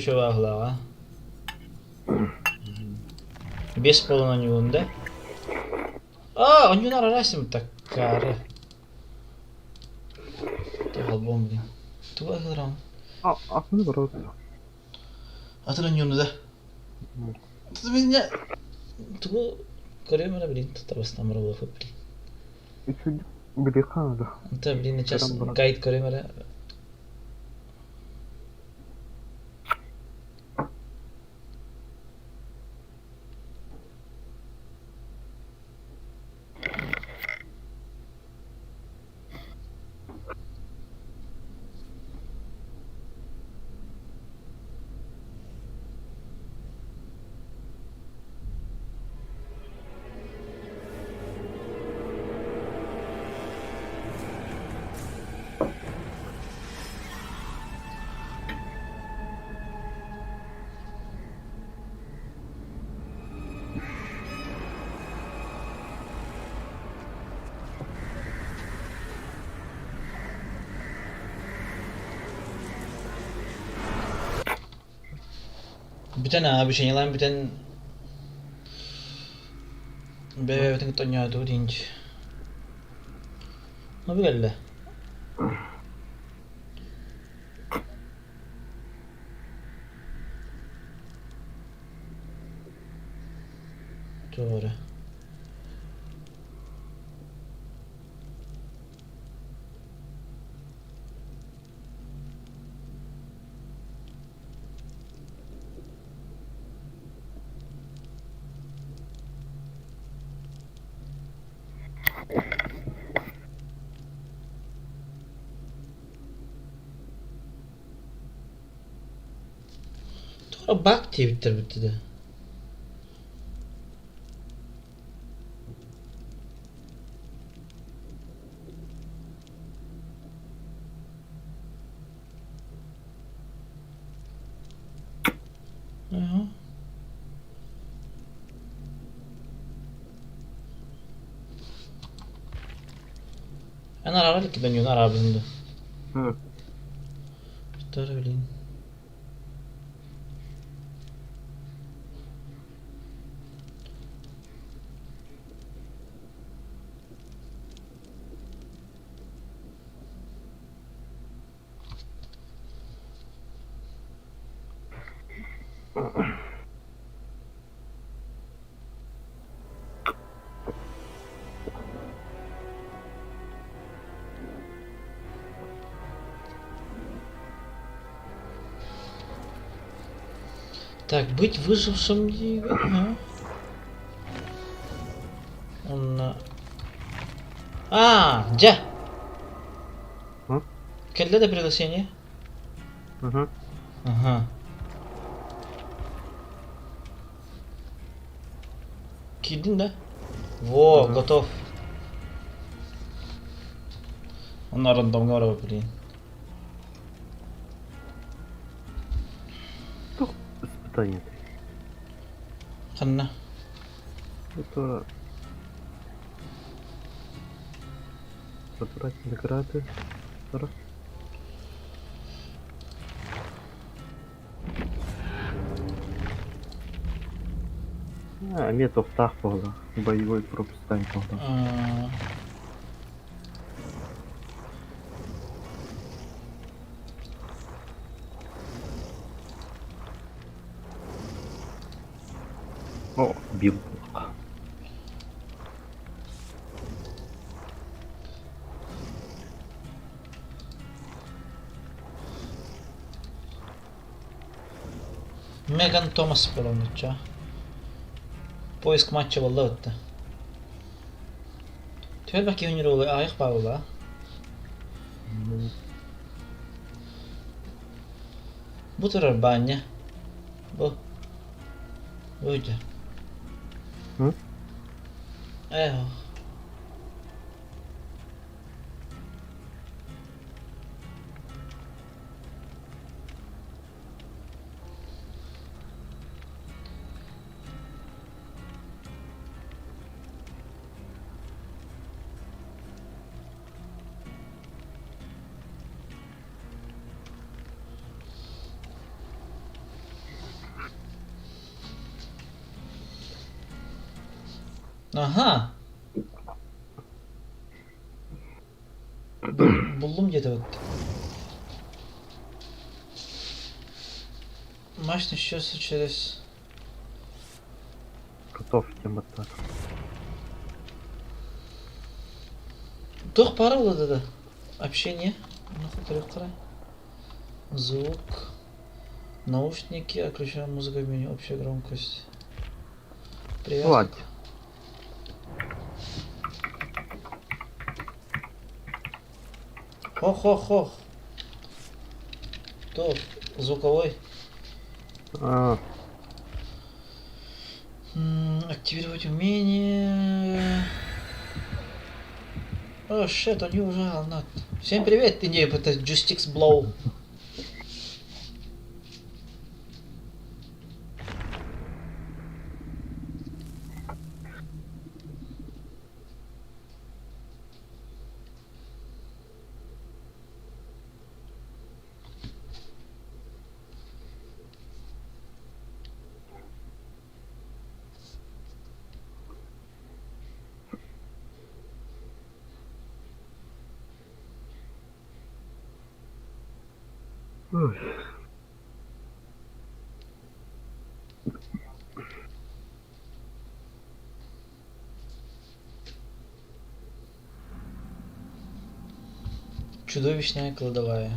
Без полунаньуун да? А, онньуун арарасим таккаары. Холбом блин. Туга ыһыырам? Атын барат. Атын онньууну да? Тут меня тугу көрүөм эрэ блин табастан барабылыхпыт блин. Үчүгэй билиэххэ наада. Онто блин сейчас гайд көрүөм эрэ. Бүтэн обучениелаан бүтэн бэйэ-бэйэбитин кытта оонньоотубут иинч. Ну бу кэллэ. Туох эрэ. Бак диэбиттэр бүттэ да. Ага. Эн араара иликкин да араабын да. Что блин. Так, быть выжившим ага. Он... А, дьэ! Кэллэ да приглашение? Угу. Ага. Киирдин да? Во, Мгм. готов. Он рандомҥа барабыт блин. Туох испытание? Ханна? Это забрать награды. Раз. А, эмиэ туохтаах буолла. Боевой пропустаем буолла. А, О, бил. Меган Томас буолан Поиск матча буолла бытта. Түһэр киһи аайах баабыла. Бу турар баанньа. Бу. Бу үтэ. М? Эх. Аха. Буллум где-то вот. Матч начнется через... Готов темата. Туох пара да. Общение. Ну, Звук. Наушники. Отключаем музыка в меню. Общая громкость. Привязка. Ладно. Хох-хох-хох. То, звуковой. А, Активировать умение. О, shit, они уже not. Всем привет, не, это Justix Blow. ой. Чудовищная кладовая.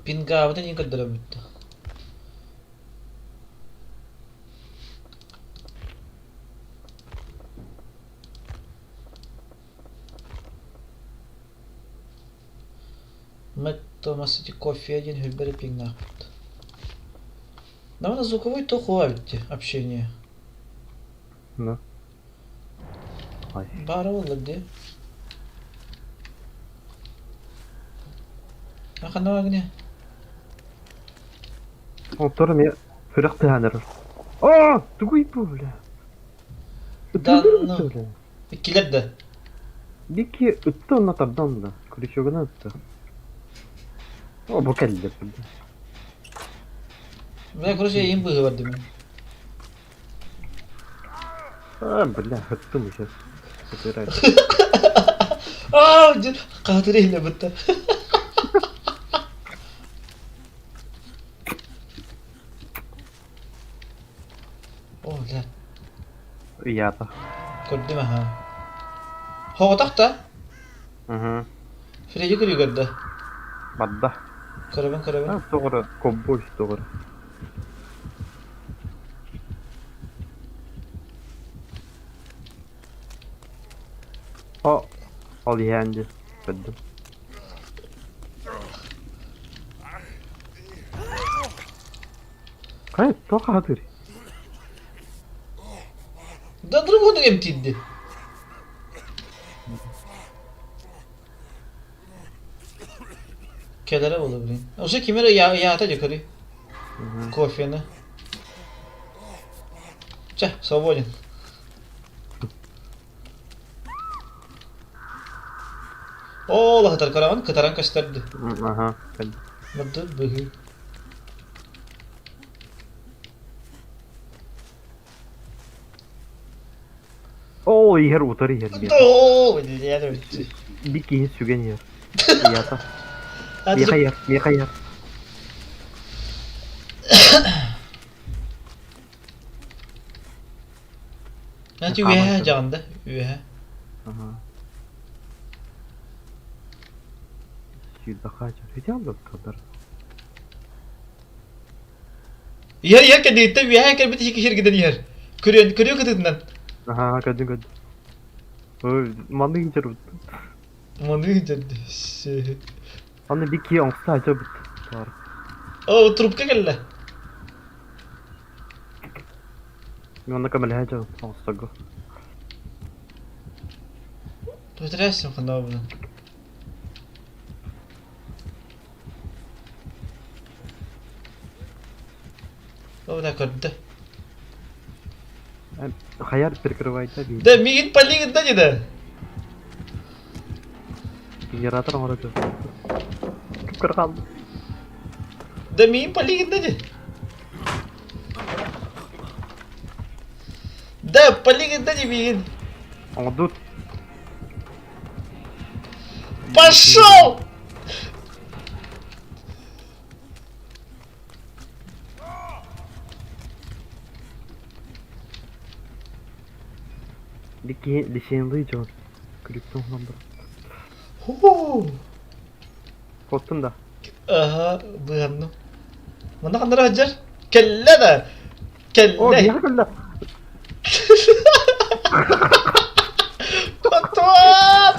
Пинга, вот это никогда бүттэ. Мэтт Томас ити кофе диэн хүлбэр эппиҥнаахпыт. Довольно звуковой тохуа эбит общение. Ну. Ай. Баара буолла дии. А ханна гыне? Оттор эмиэ сүрэх тыаһаан эрэр. Оо, тугуй бу, бля? Да Ытыыллар ну. бля. Иккилэр да. Бики ытты онно тардан да. Крючогунан ытты. О, бу кэллэ. Бля, короче, им быһыы бардым. А, бля, ыттым уже. Ытырай. Аа, хаатыр иһинэ бытта. О, бля. Ыйаата. Көрдүм аха. Хоҕотох да? Угу. Фредди көрүгэр да? Барда. Көрөбүн, көрөбүн. А, тоҕо ковбой тоҕо. О, ол иһээн дии, көрдүм. Хайа, туох аһатыыр? Да другону эмтиирди. Кэлэрэ буолла блин. Уже ким эрэ ыйаата дьэ көрүй. Кофены. Чэ, свободен. Оо, лаһытар көрөҕүн, кытаран көстөрдү. Аха, Мырдыр быһыы. Оо, иһэр, утары иһэр. Оо, блядь, Бик киһи сүгэн иһэр. Ыйаата. Миэхэ иһэр, миэхэ иһэр. Значит, үөһэ дьаҕын да, үөһэ. Иһэр иһэр кэнниттэн үөһэ кэлбит иһи киһиргитэн иһэр. Көрүөн көрүө кытытынан. Аха, көрдүм көрдүм. Ой, маннык интербут. Маннык интербут. Аны бик киһи оҥсто ачабыт. О, трубка кэллэ. Мин онно көмөлөһө дьон оҥосторго. Потрясем ханабын. О, да көрдө. Хаяр перекрывайда бии. Да мигин полигин да деді. Генератор оҥоро Көр хаалды. Да мигин полигин да деді. Да, полигин да мигин. Оҥордут. Пошел! Бикки лишенлый дьон. Күлүктэн хонон баран. Ху! Куоттун да. Аха, быһанным. Манна ханнара сылдьар? Кэллэ да! О, Кэллэ! биһиэхэ кэллэ! Котуат!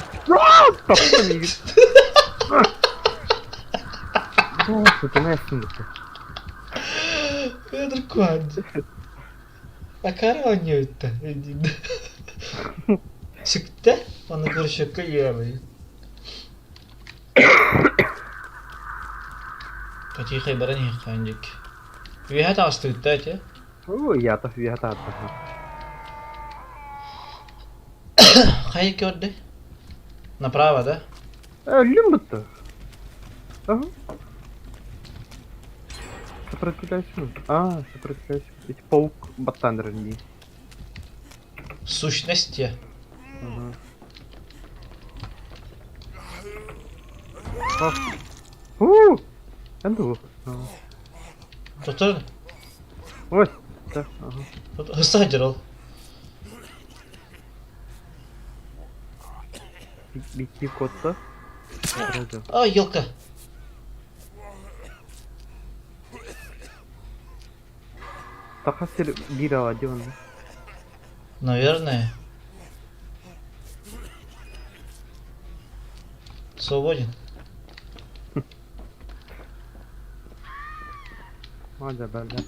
Тохто миигин. Сытына эстин бутта. Петр Куанди. Акара оонньообута. Сүктэ, аны көрүшөккө үөрэбин. Потихой баран иһиэххэ дик. Үөһэ таҕыстыбыт да ити? Оо, ята үөһэ таатта. Хайа көрдө? Направо, да? Өллүм бутта. Ага. Сопротивляйся. А, сопротивляйся. Эти паук баттандер не. Сущности. Ага. У! Энду. Тотор. Ой, да, ага. Садер ол. Бикки котта. А, елка. Саха сир биир ала дии онно. Наверное. Свободен. Мадя бэлэ.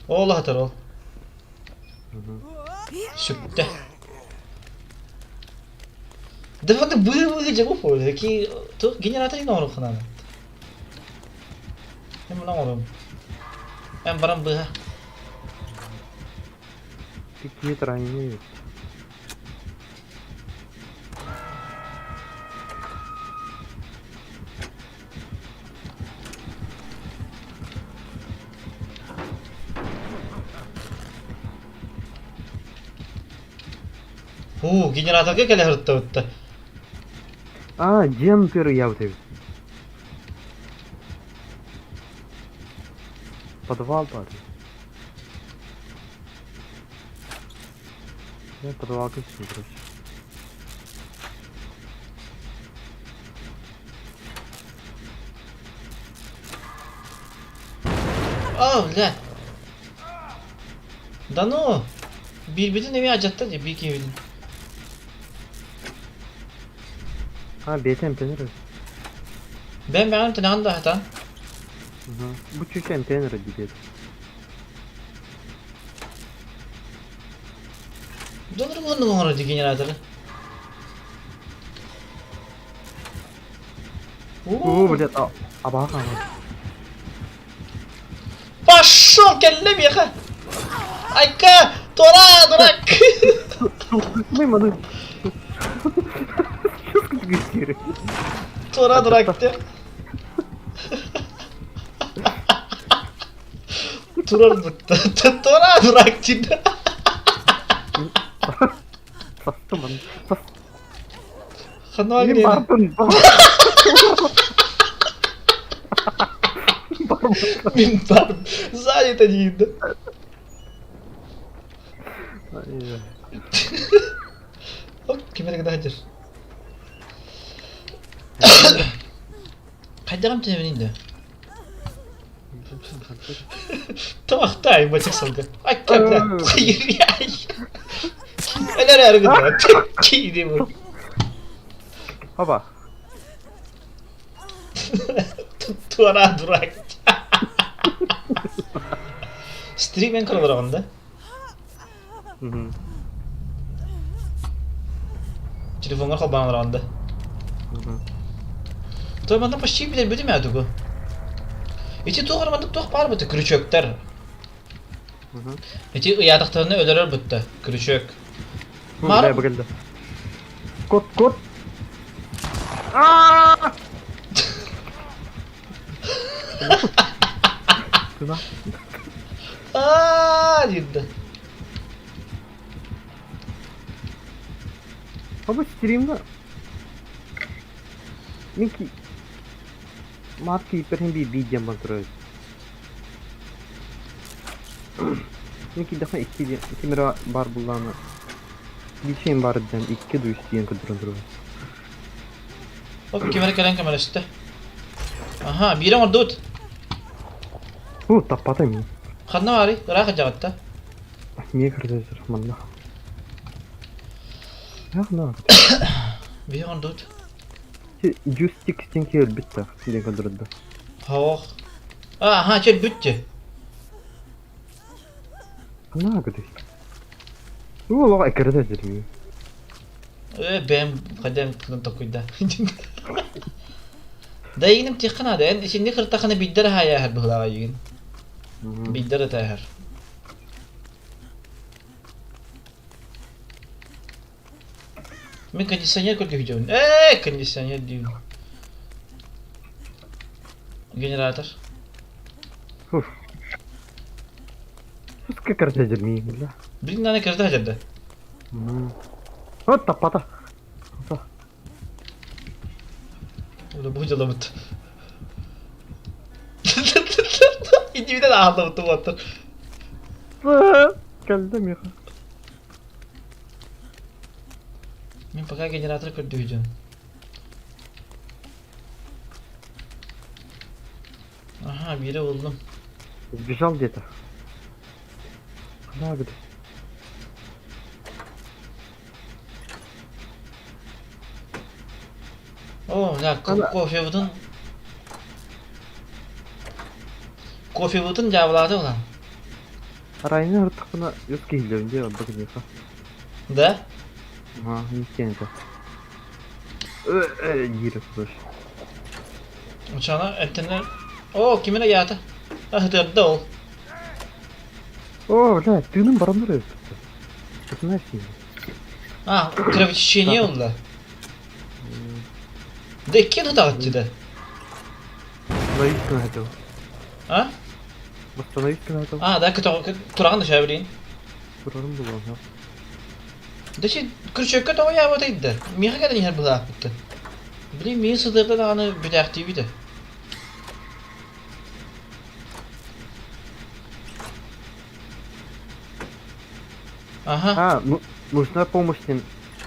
Ол аһатар ол. Сүктэ. Да вот быы-быы дьэ бу ки генератор оҥоруоххунаана. Мен муна оҥоруом. Эн баран быыһа. Какие-то ранения. Һуу, генераторга кэлэ сырыттабытта. А, дьиэм первый эбит. Подвал бар. Я подвалга түстүм, короче. О, бля. Да ну! Биирбитин эмиэ алдьатта дии, биир киһибитин. А, бэйэтэ эмтэнэр эбит. Бэйэм бэҕэм эмтэнэҕин да сатаан. Бу чуть эмтэнэр дии бэйэтэ. Донор уонна оҥорор дии генераторы. Оо, блядь, абаҕа хаалар. Пошел, кэллэ миэхэ! Айка! Туора, дурак! Маны. Туора, дурак те. Турар бутта. Туора, дурак диэн. Састым Ханна Мин грена? бардым. Мин бар. Занято диир. Оп, ким эрэ гына сылдьар. Хайдаҕым түһэбиний да? Тамахтай бачык сылгы. Айка, бля. Өлөр эргин. Кииди бу. Опа. Туора дурак. Стрим эн көрөлөр да? Телефоҥҥар холбоон олороҕун да? Той манна почти билэрбитим ээ тугу. Ити туох эрэ маннык туох баар быта крючоктар. Ити ыйаатахтарына өлөрөр бытта крючок. Маар... Бля, Кот, кот. Аа диирдэ. Аба стримҥа мин ки Марк кииппэрин биир диэн баран турар Мин киирдэхпинэ икки диэн ким эрэ баар буоллаҕына биир шейм баар диэн икки дуу үс диэн көрдөрөн турабын. Оп, ким эрэ кэлэн көмөлөстө. Аха, биири оҥордубут. Уу, таппата мин. Ханна баарый? Ыраах илдьэҕит да? Эмиэ көрдөтөр манна. Ах, Биһи оҥордубут. Джустик стенки өлбүт да диэн көрдөрдө. Хоох. Аха, чэ бүттү. Ханна көтүй? Уу, олоҕо эккирэтэ сирии. Э, бэйэм хайдам кынын токуйда. Да игиним тихха наада. Эн итинник ыртахына биддер аһаайааһар быһылааҕа игин. Биддер ытааһар. Мин кондиционер көрдүһүдьэбин. Ээ, кондиционер диибин. Генератор. Уф. Суска кэрсэдирмиин бля. Блин, надо кэрдэ хадьарда. Вот таппата. Бу дьалабыт. Индивиден ааллабыт уоттар. Кэлдэ миэхэ. Мин пока генератор көрдүүдүм. Аха, биири булдум. Сбежал где-то. Куда где? О, да, кофебытын. Кофебытын дьаабылаата улаан. Арайны ырыттахпына үс киһилэбин дии ордук киниэхэ. Да? Аа, иккиэн этэ. Диир слышь. Очана эттэнэ... О, кимин ыйаата? Аһытыарда ол. О, бля, тыыным бараннар эбит. Знаешь, А, кровотечение ылла. Да иккиэн ытаҕыт да. Восстановить хотел. А? Восстановить хотел. А, да, тураҕын да шәбилин. Турарым булуон. Да чи күрчөккө тоҕо яабат ыйда. Миэхэ кэлэн иһэр быһааппытты. Блин, миин сытыарда даҕаны бүтээхтиибит. Ага. А, ну, нужна помощь им.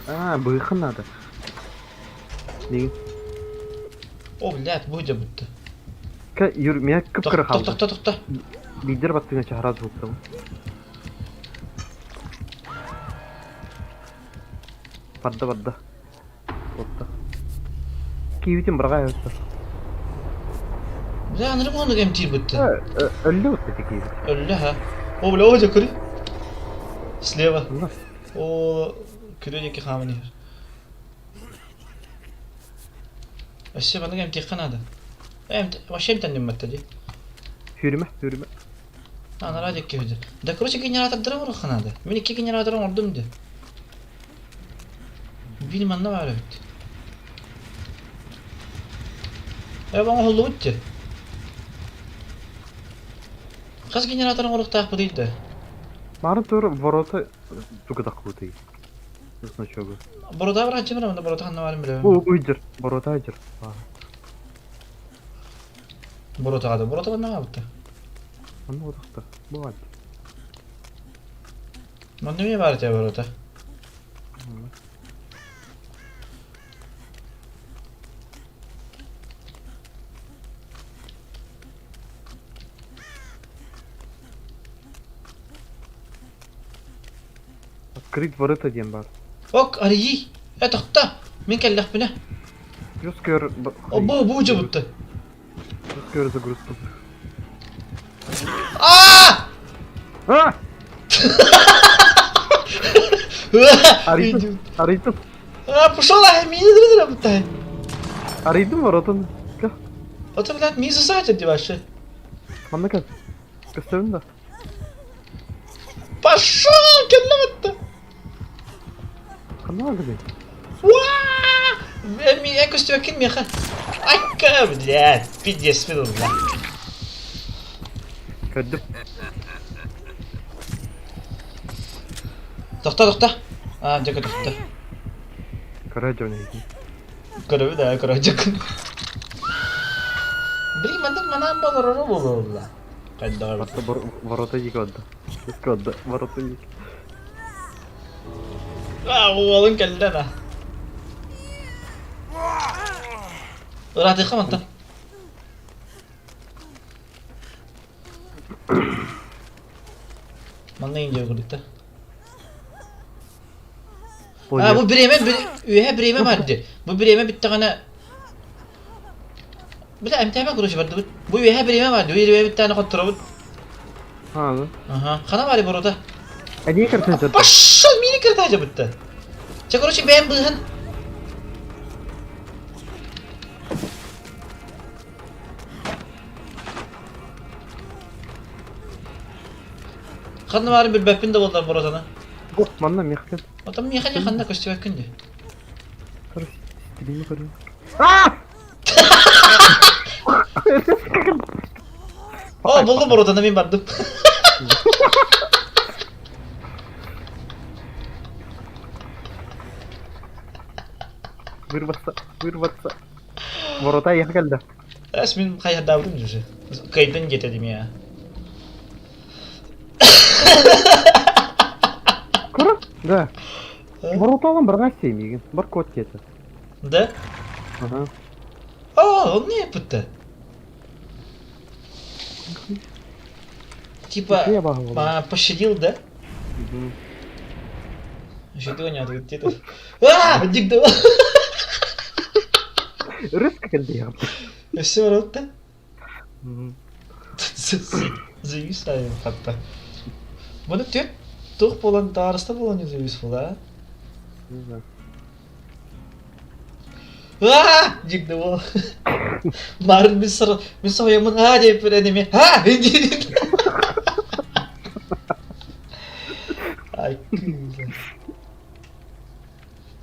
А, быһыхын надо. Миигин. О, блядь, бу дьэ бүтте. Ка, Юр, меня кып-кыра Тохто, хаалды. тохто, тохто. Лидер баттыгын чаһараз буолтум. Барда барда. Отта. Киибитин быраҕа эбит. Бля, анырык оннук эмтиир бытты. Өллө бытты ити киибит. Өллө ха. О, бля, о, дьэ, көрү. Слева. Онно. О, күрүө диэки хааман иһэр. Өссө маннык эмтиэххэ наада. Эмт, вообще эмтэнним дии. Сүүрүмэ, сүүрүмэ. Анараа диэки үһү. Да, короче, генератордары оҥоруохха наада. Мин икки генераторы оҥордум дии. Биир манна баар эбит. Э, оҥоһуллубут дии. Хас генератор оҥоруохтаахпытый да? Марын тур ворота тугутахпытый. Значогу. Борода барааччы бар, борода ханна баарын билэбин. Бу уйдыр, ворота айдыр. Боротаҕа да, борота манна хаалбыта. Манна отахта. Бу ад. Манна эмиэ баар этэ борота. Открыть ворота диэн баар. Ок, арыйыы! Э, тохто! Мин кэллэхпинэ. Плюс көр... О, бу, бу дьыбытты. Плюс көр загрузку. А! А! Арыйдым, арыйдым. А, пошел, а, мини дыры Арыйдым воротаны. Это, блядь, мин засадят дии вообще. Манна кэл. Көстөбүн да. Пошел, кэллэ Ханна бардыбый? Уа! Меня көстүбэккин миэхэ. Айка, блядь, пиздец бля. Көрдүм. Тохто, тохто. А, дьэ тохто. Көрө дьон эйигин. Көрөбүт аа, көрө дьэкин. Блин, маннык манаан болороро буолуолла. Хайдаҕа Барта ворота диэки барда. Барда, ворота диэки. А, уолун кэллэ да. Ыраатыахха мантан. Манна индия курдукта. А, бу бириэмэ үөһэ бириэмэ бар дии. Бу бириэмэ бүттэҕинэ Бля, эмтээбэ короче бардыбыт. Бу үөһэ бириэмэ бар дии. Бириэмэ бүттэҕинэ хотторобут. А, Ага. Хана баары борота. Они карточка. Пошел, мини картача бүтті. Чэ, короче, бэйэм быыһын. Ханна баарын билбэппин да буоллар боротаны. Бу, манна мехкет. Отон миэхэ не ханна көстүбэккин дии. Короче, стримы көрүм. А! О, булдум боротаны мин бардым. Вырваться, вырваться. Ворота я кэллэ. Эс мин хайырдаабытым уже. Кыайдын диэтэ я. Кура? Да. Ворота барга семигин. Бар код кети. Да? Ага. О, он не пытты. Типа, пощадил, да? Угу. Щадил не где-то. А, дигдала. Рыска кэллэ. Все, ротта. Угу. Завис хатта. Бұны тек тух болан таарыста болан завис була. Не знаю. Аа! Дигді ол. Марын мен сыр мен соямын а деп бір әнеме а дейді. Ай күйді.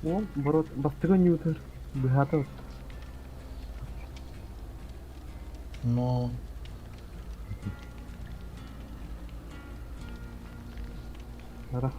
О, борот, бастыгы ньютер. Быһата. Но Ара.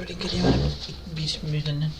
Блин, кэлиэм биир мүнүүтэннэн.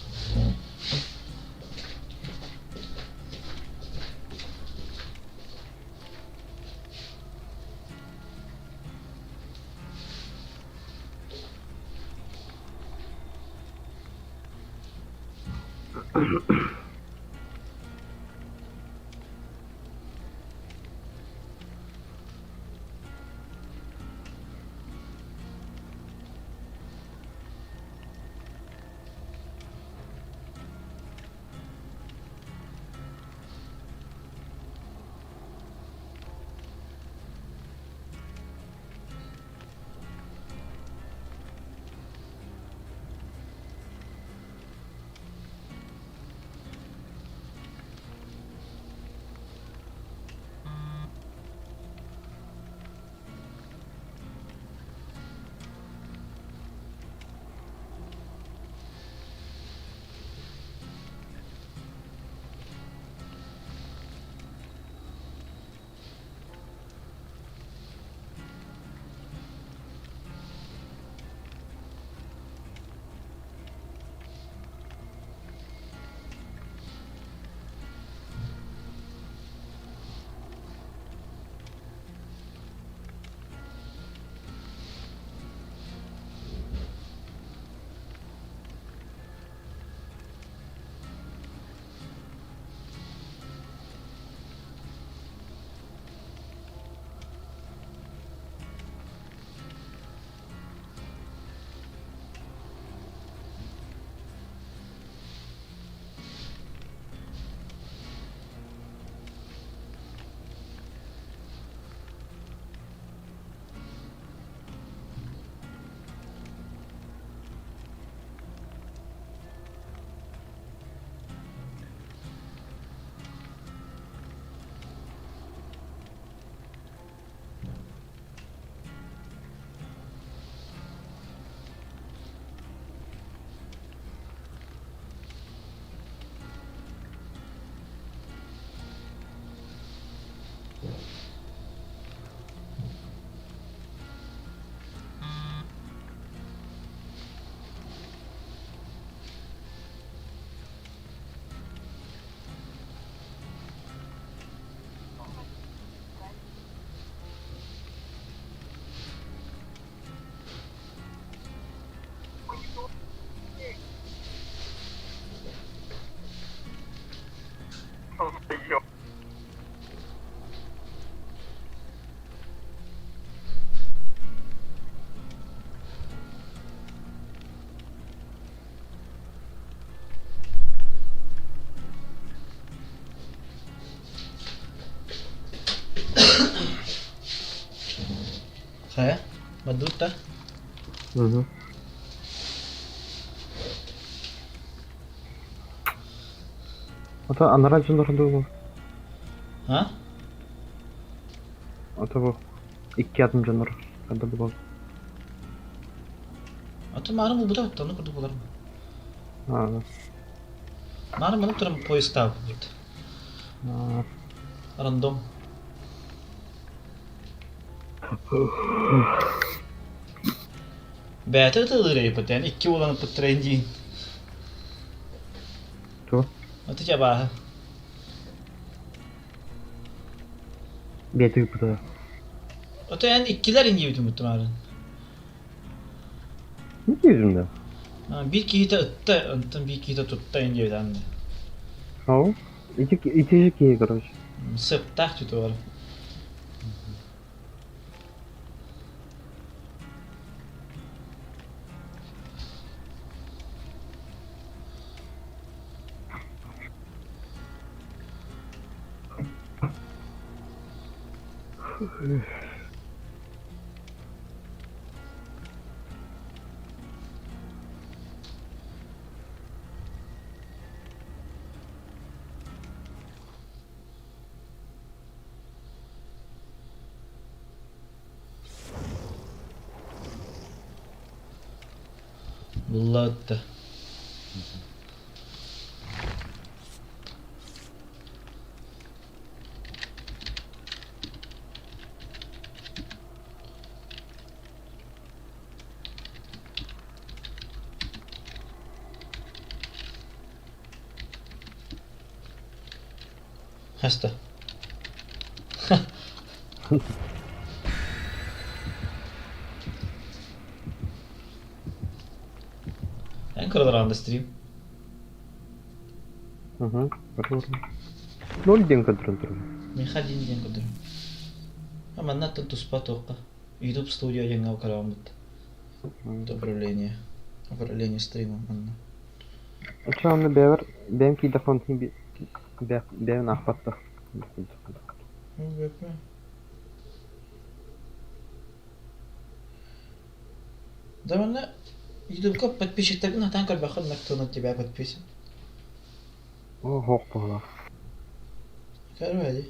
Хайа, мадутта. Угу. Ата анара дьоннор дуу А? Ата бу икки атын дьоннор ханна булал. Ата маарым булбута оттону курдук буларым. Аа. Маарым манып туран поезд бут. Аа. Рандом. Бэйэтэ ытылыыр эбит, икки уолан ыппыттара диин. Отуча абааһы. Бэйэтэ ыыппыта. Ото эн иккилэр инниибитин буттум аарын. Не диэбитим да? Биир киһитэ ытта, онтон биир киһитэ тутта ин диэбит аанна. Ау? Ити ити киһи короче. Сыптаах тутуар. Булла ытта. Хаста? Эн кыралараанда стрим. Угу. Ноль диэн көрдөрөн турар. Миэхэ один диэн көрдөрөн. А манна туспа туохха. YouTube студия диэҥҥэ карааммыт. Управление. Управление стримом манна. Оччо онно бэйэбэр бэйэм киирдэхпинэ бэйэбин аахпатта. Да манна Ютубка подписчиктаргын хатаан көрбөххүн кто на тебя подписан. О, хоох буолар. Көрбөдү.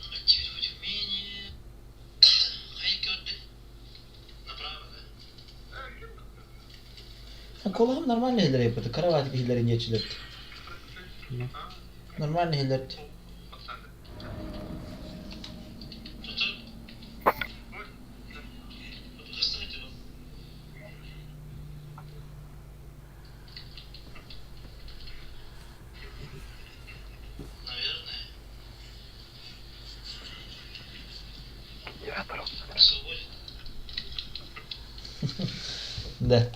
Активировать умение. Колоһум нормально иһиллэр эбит, кровать иһиллэрин диэччилэрт. Нормально иһиллэрт. Да.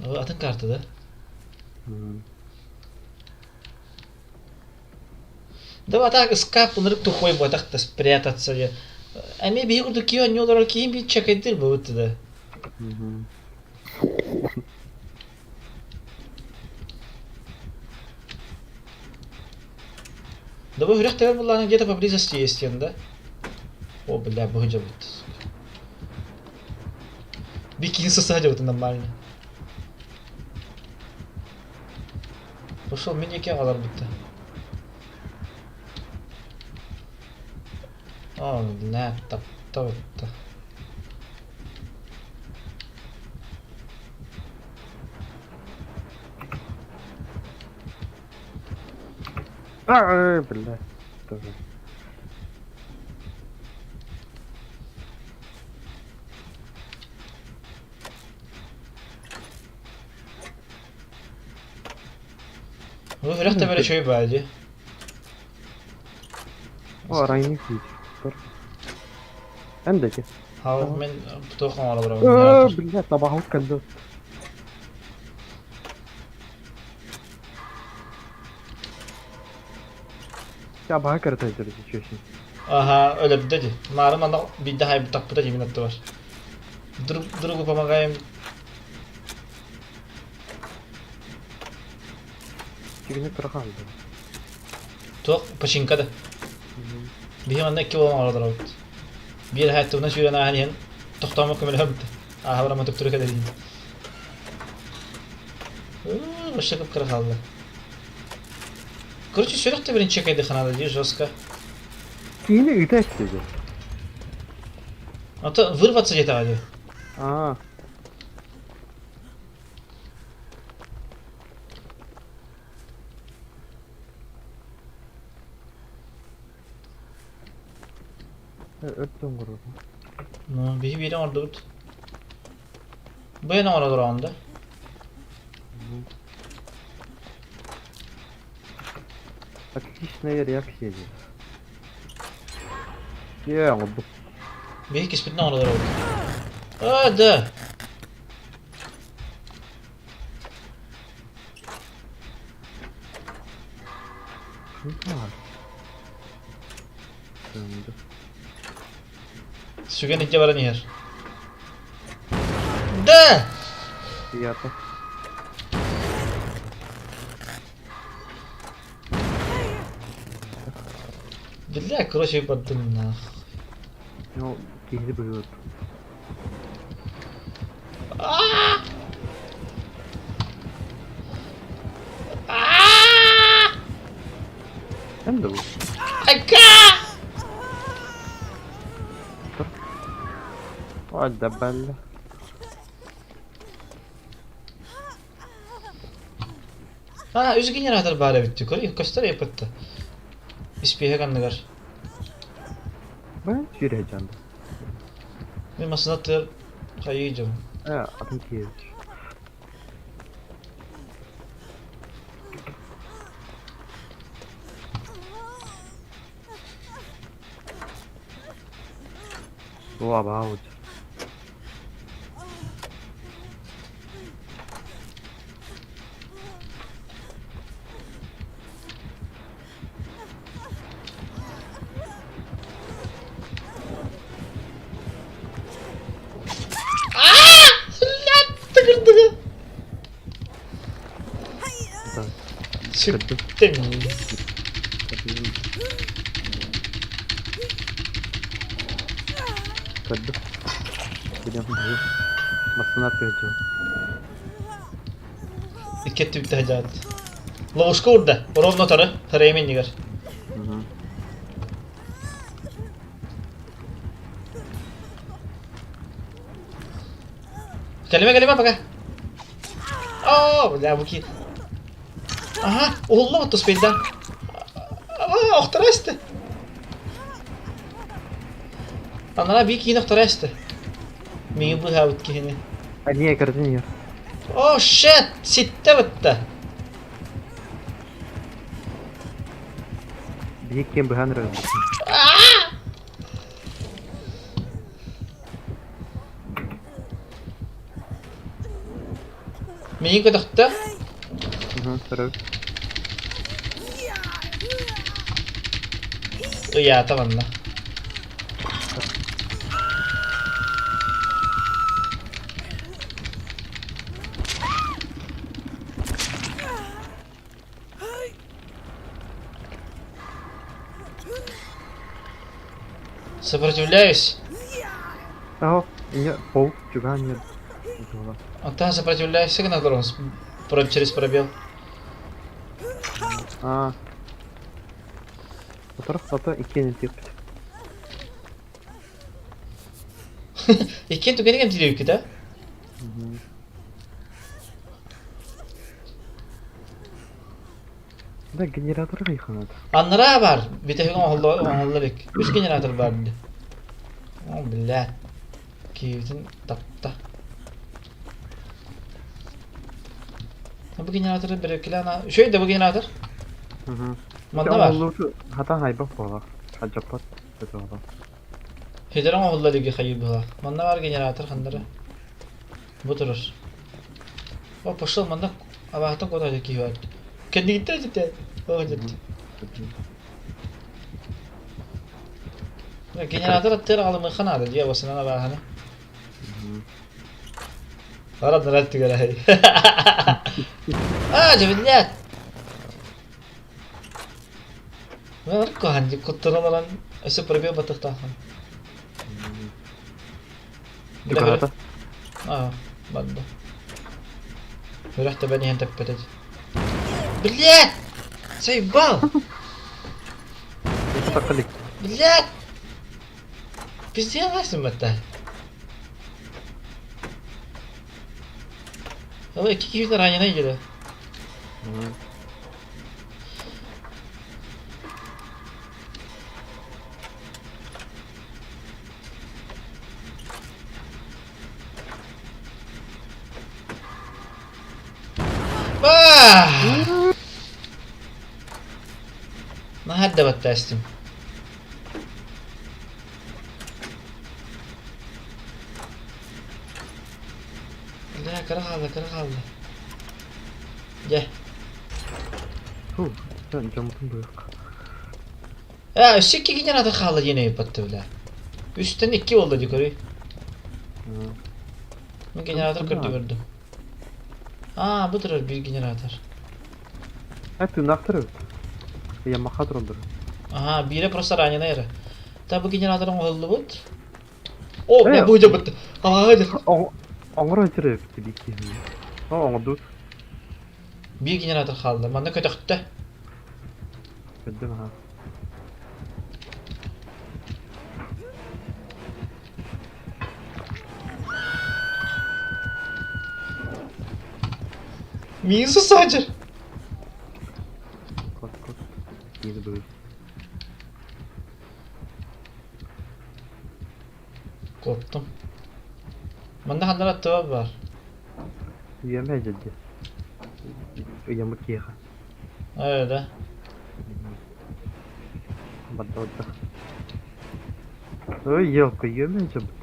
Атын карта, да? Да вот так скап ынырык тухой буотах спрятаться я. Эми биһи курдук киһи онньу олорор киһи биир чакайдыр буут да. Да бу үрэх тэбэр буллаҕына где-то поблизости есть диэн да? О, бля, бу сылдьабыт. Бикини сылдьабыт нормально. Пошел, мин эки аҕаларбыт да. О, бля, таптабытта. Аа, бля. Тоже. Ну, үрэх тэбэрэ үчүгэй баа дии. О, ранник Тұр. Эн Хау, мен туох оҥоро барабын. Э, бля, табаҕым кэллэ. Табаҕа кырата чүөсүн. Ага, өлөрдө дии. Маарын манна биирдэ хайбытахпыта дии мин аттыбар. Друг другу помогаем. Кигини кыра хаалла. Туох починка да. Биһи манна икки буолан олордоробут. Биир хааттыбына сүүрэн ааһан иһэн тохтоомок көмөлөһөбүт. Ааһа бараммын төптөрү кэлэрин. Вообще кып-кыра хаалла. Короче, сүрэх да бирин чекайды ханада дии жестко. Киини ыта эттиги. А то вырваться где-то дии. Аа. Өрт оҥорор. Ну, биһи биири оҥордубут. Бу эн оҥоро олороҕун да? Отличная реакция диэн. Дьэ, оҥорбут. Биһи киспитин оҥоро олоробут. А, да. Сүгэн илдьэ баран иһэр. Да! Приятно. Бля, короче, бардым нах. Ну, киһини быһыыр. Эн да бу. Ака! Guarda bella. А, үс генератор баар эбит дии. Көстөр эппэтте. Испиэһэк анныгар. Ben сүүрэ дьанды. Мин массыына тыар хайыы дьон. Э, атын киһи. О, about. Тыгырдыгы. Да. Сүттүм. Көрдүм. Билем Массына тыачу. Икки өттүбүттэ садьаат. Ловушка урда. Ровно тары. Тарайым иннигэр. Кэлимэ, кэлимэ пока. Оо, бля, бу ки. Ага, уһулла вот успейда. Аа, охторо эсте. Анара бии киин охторо эсте. Миигин быыһаабыт киһини. А не, картинер. О, shit! Ситтэ бытта. Биһи киэн быһаан эрэр. Миигин көтөхтө. Көрөр. Ыйаата манна. Сопротивляюсь. Аho, не пол, чуга нет. Антон сопротивляюсь гына через пробел. А. Fotoğraf foto иккиэн тиэппит. Иккиэн түгэни кэмтилиэбиккит а? Да генератор хайханат. Аннараа баар, бүтэһик оҥоһулла илик. Үс генератор баар дии. О, бля. Киһибитин тапта. Бу генераторы бэрэбиккилээн Үчүгэй да бу генератор? Манна баар. Хатан хайбах буолар. Хадьаппат бөтөҕө. Хедер оҥоһулла илиги хайыы быһалаах. Манна баар генератор ханнара? Бу турар. О, пошел манна абаһыттан куотааччы киһи баар. Кэннигиттэн ситэ. О, дьэт. Генератор аттыыр аҕалымыахха наада дии абасынан абааһыны. Баран түгэрэ. А, дьэ Куһаан куттанан ылан өссө пробел батыхтааххын. Чугаһата. Аа, барда. Үрэх тэбэн иһэн тэппэтэ. Блядь! Заебал! Тахалик. Блядь! Пиздец это. Ой, какие раненые идет. Наһаа эрдэ баттаастым. Бля, кыра хаалла, кыра хаалла. Дьэ. Фу, дьоммутун быһык. Ээ, өссө икки генератор хаалла диэн өйөппөттө бля. Үстэн икки буолла дии көрүй. Мин генератор көрдүү көрдүм. Аа, бу турар биир генератор. Э, тыыннаахтар эбит. Ямаха тураллар. Аха, биирэ просто раненый эрэ. Та бу генератор оҥоһуллубут. О, бля, бу дьабыт. Алаҕа Оҥоро сытар эбит биир киһини. О, оҥордубут. Биир генератор хаалла. Манна көтөхтө. Көрдүм аха. Минус саджер. Кот, кот. Киһини быһый. Куоттум. Манна ханна аттыба бар. Үйэмэ дьэлдьи. Ыйаммыт киһиэхэ. Ээ да. Барда барда. Ой, елка, үйэмэ дьабыт.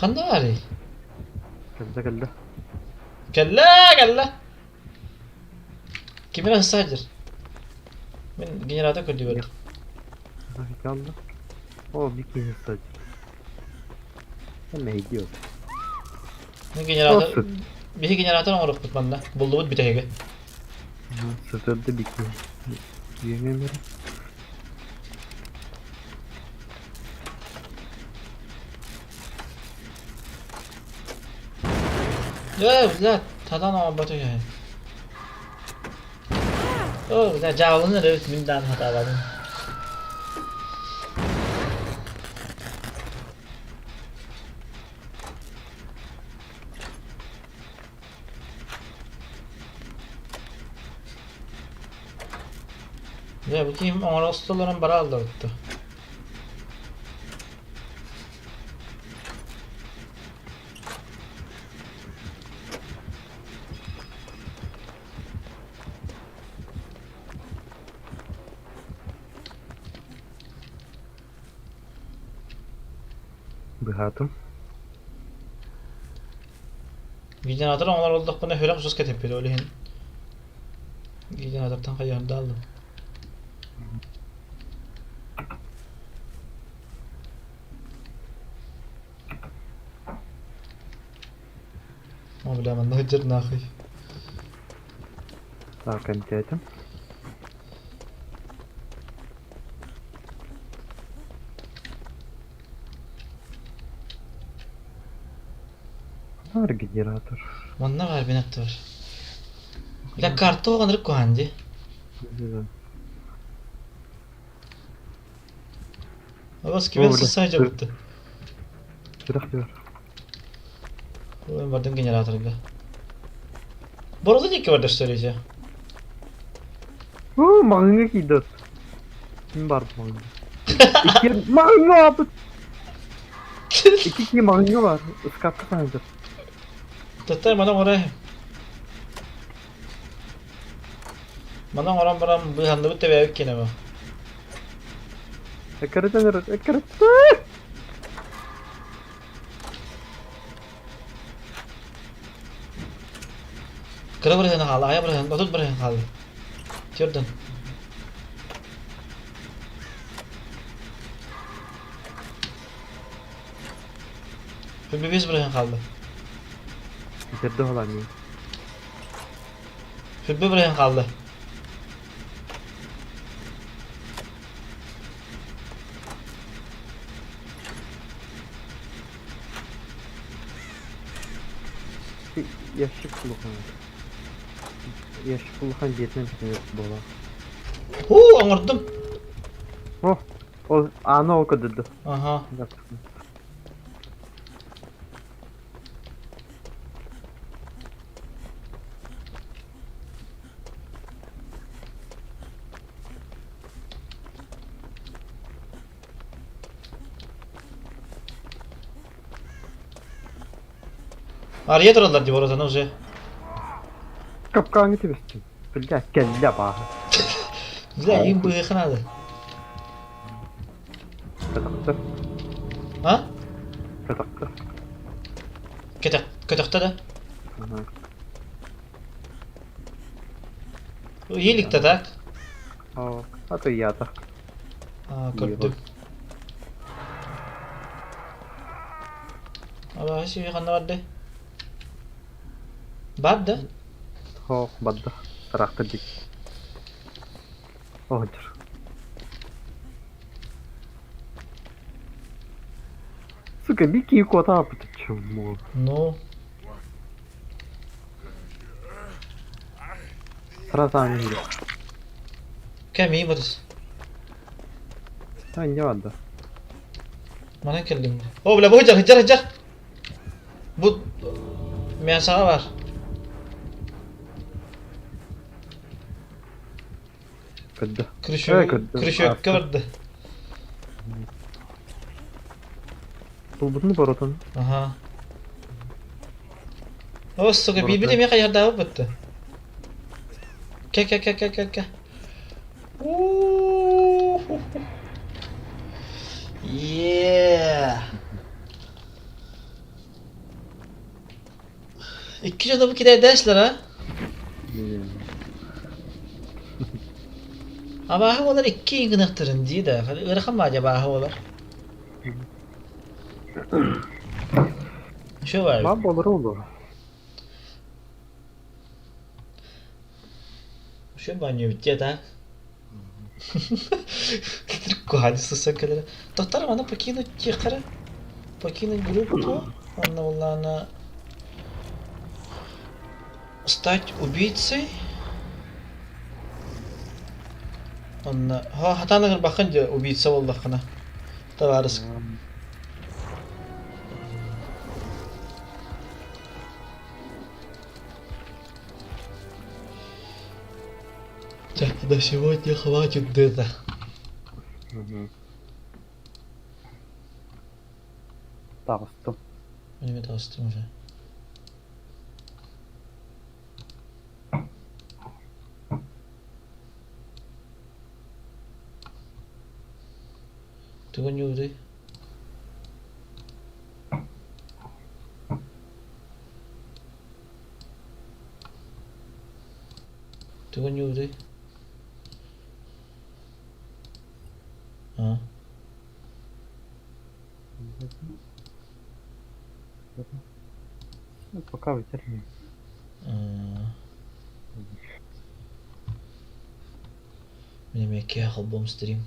Ханна баарый? Кэллэ кэллэ. Кэллэ кэллэ. Ким эрэ сылдьар. Мин генератор көрдүү Кэллэ. О, биир киһи сылдьар. Мэйдиэ. Мин генератор... Биһи генератор оҥоруохпут манна. Буллубут бүтэһигэ. Сытырды биир киһи. Үөмүөм эрэ. Ээ, бля, тадан оҥорбото үһү. Оо, бля, дьаалыны эрэ мин даан хатаабатым. Дьэ, бу киһим оҥоро усталарын бара алларытта. Быһаатым. Генератор оҥорор буоллахпына сүрэх сус кэтэппит ол иһин генератортан хайыһарда аллым. О, бля, манна сылдьар нахуй. Так, эмтээтим. Бар генератор. Манна баар мин аттыбар. Бля, карта оҕонорuk куһаан дии. Абас кимэн сысса дьабытты. Сүрэх диyor. Ой, бардым генераторга. Боролу диэки барда сөйлейсе. Оо, маҕаһыыҥҥа киирдэ. Ким бар маҕаһыыҥҥа? Икки маҕаһыыҥҥа баарбыт. Икки киһи маҕаһыыҥҥа баар. Ыскаапка саһылдьар. Тоттой маны оҥоро. Маны оҥорон баран быыһанныбыт тэбээбит киэнэ бу. Эккирэтэн эрэр, эккирэттэ! Кыра бырыһыана хаалла, айа бырыһыан, 30 бырыһыан хаалла. Тиэрдэн. 25 бырыһыан хаалла. Итирдэ оһолоон 21 бырыһыан хаалла. Ящик улахан. Ящик улахан дьиэтинэн бүтүнүк буолар. Һуу, оҥордум. О, ол ааны ол көрдөрдө. Аха. Арыйа тураллар дии воротаны уже. Капкаҥҥа түбэстим. Бля, кэллэ абааһы. Бля, им быһыахха наада. Көтөхтө. А? Көтөхтө. Көтөх, көтөхтө да? Ага. Елик-то так? О, а то я-то. А, көрдүм. Абааһы сүүһэ ханна барда? Бар да? О, барда. Трактор дик. Оҕонньор. Сука, Микки куотаабыт чмо. Ну, Сразу ангел. кэм ботус. А, не барда. Манан кэллим. О, бля, бу дьар, дьар, дьар. Бу мясаҕа бар. Көрдө. Крышок, көрдүм. крышокка барда. Булбутун боротун. Аха. О, сука, биирбит эмиэ хайардаабыт бытты. Кэ кэ кэ кэ кэ кэ. Yeah. Икки дьоно бу кирэйдээслэр а? Абааһы буолар икки гыныахтарын дии да. Ыарахан баадьа абааһы буолар. Что баар? Баа буолар olur. Что баню битте так? Куһаҕан сысан кэлэрэ. Тохтор маны покинуть диэххэ Покинуть группу. Онно буоллаҕына стать убийцей. Онно хатаан ыҥырбаххын дии убийца буоллаххына. Табаарыс. Так, на сегодня хватит это. Таҕыстым. Мин таҕыстым уже. Тугу ньууруй? Тугу ньууруй? А? Пока вытерли. Мин эмиэ киэһэ холбуом стрим.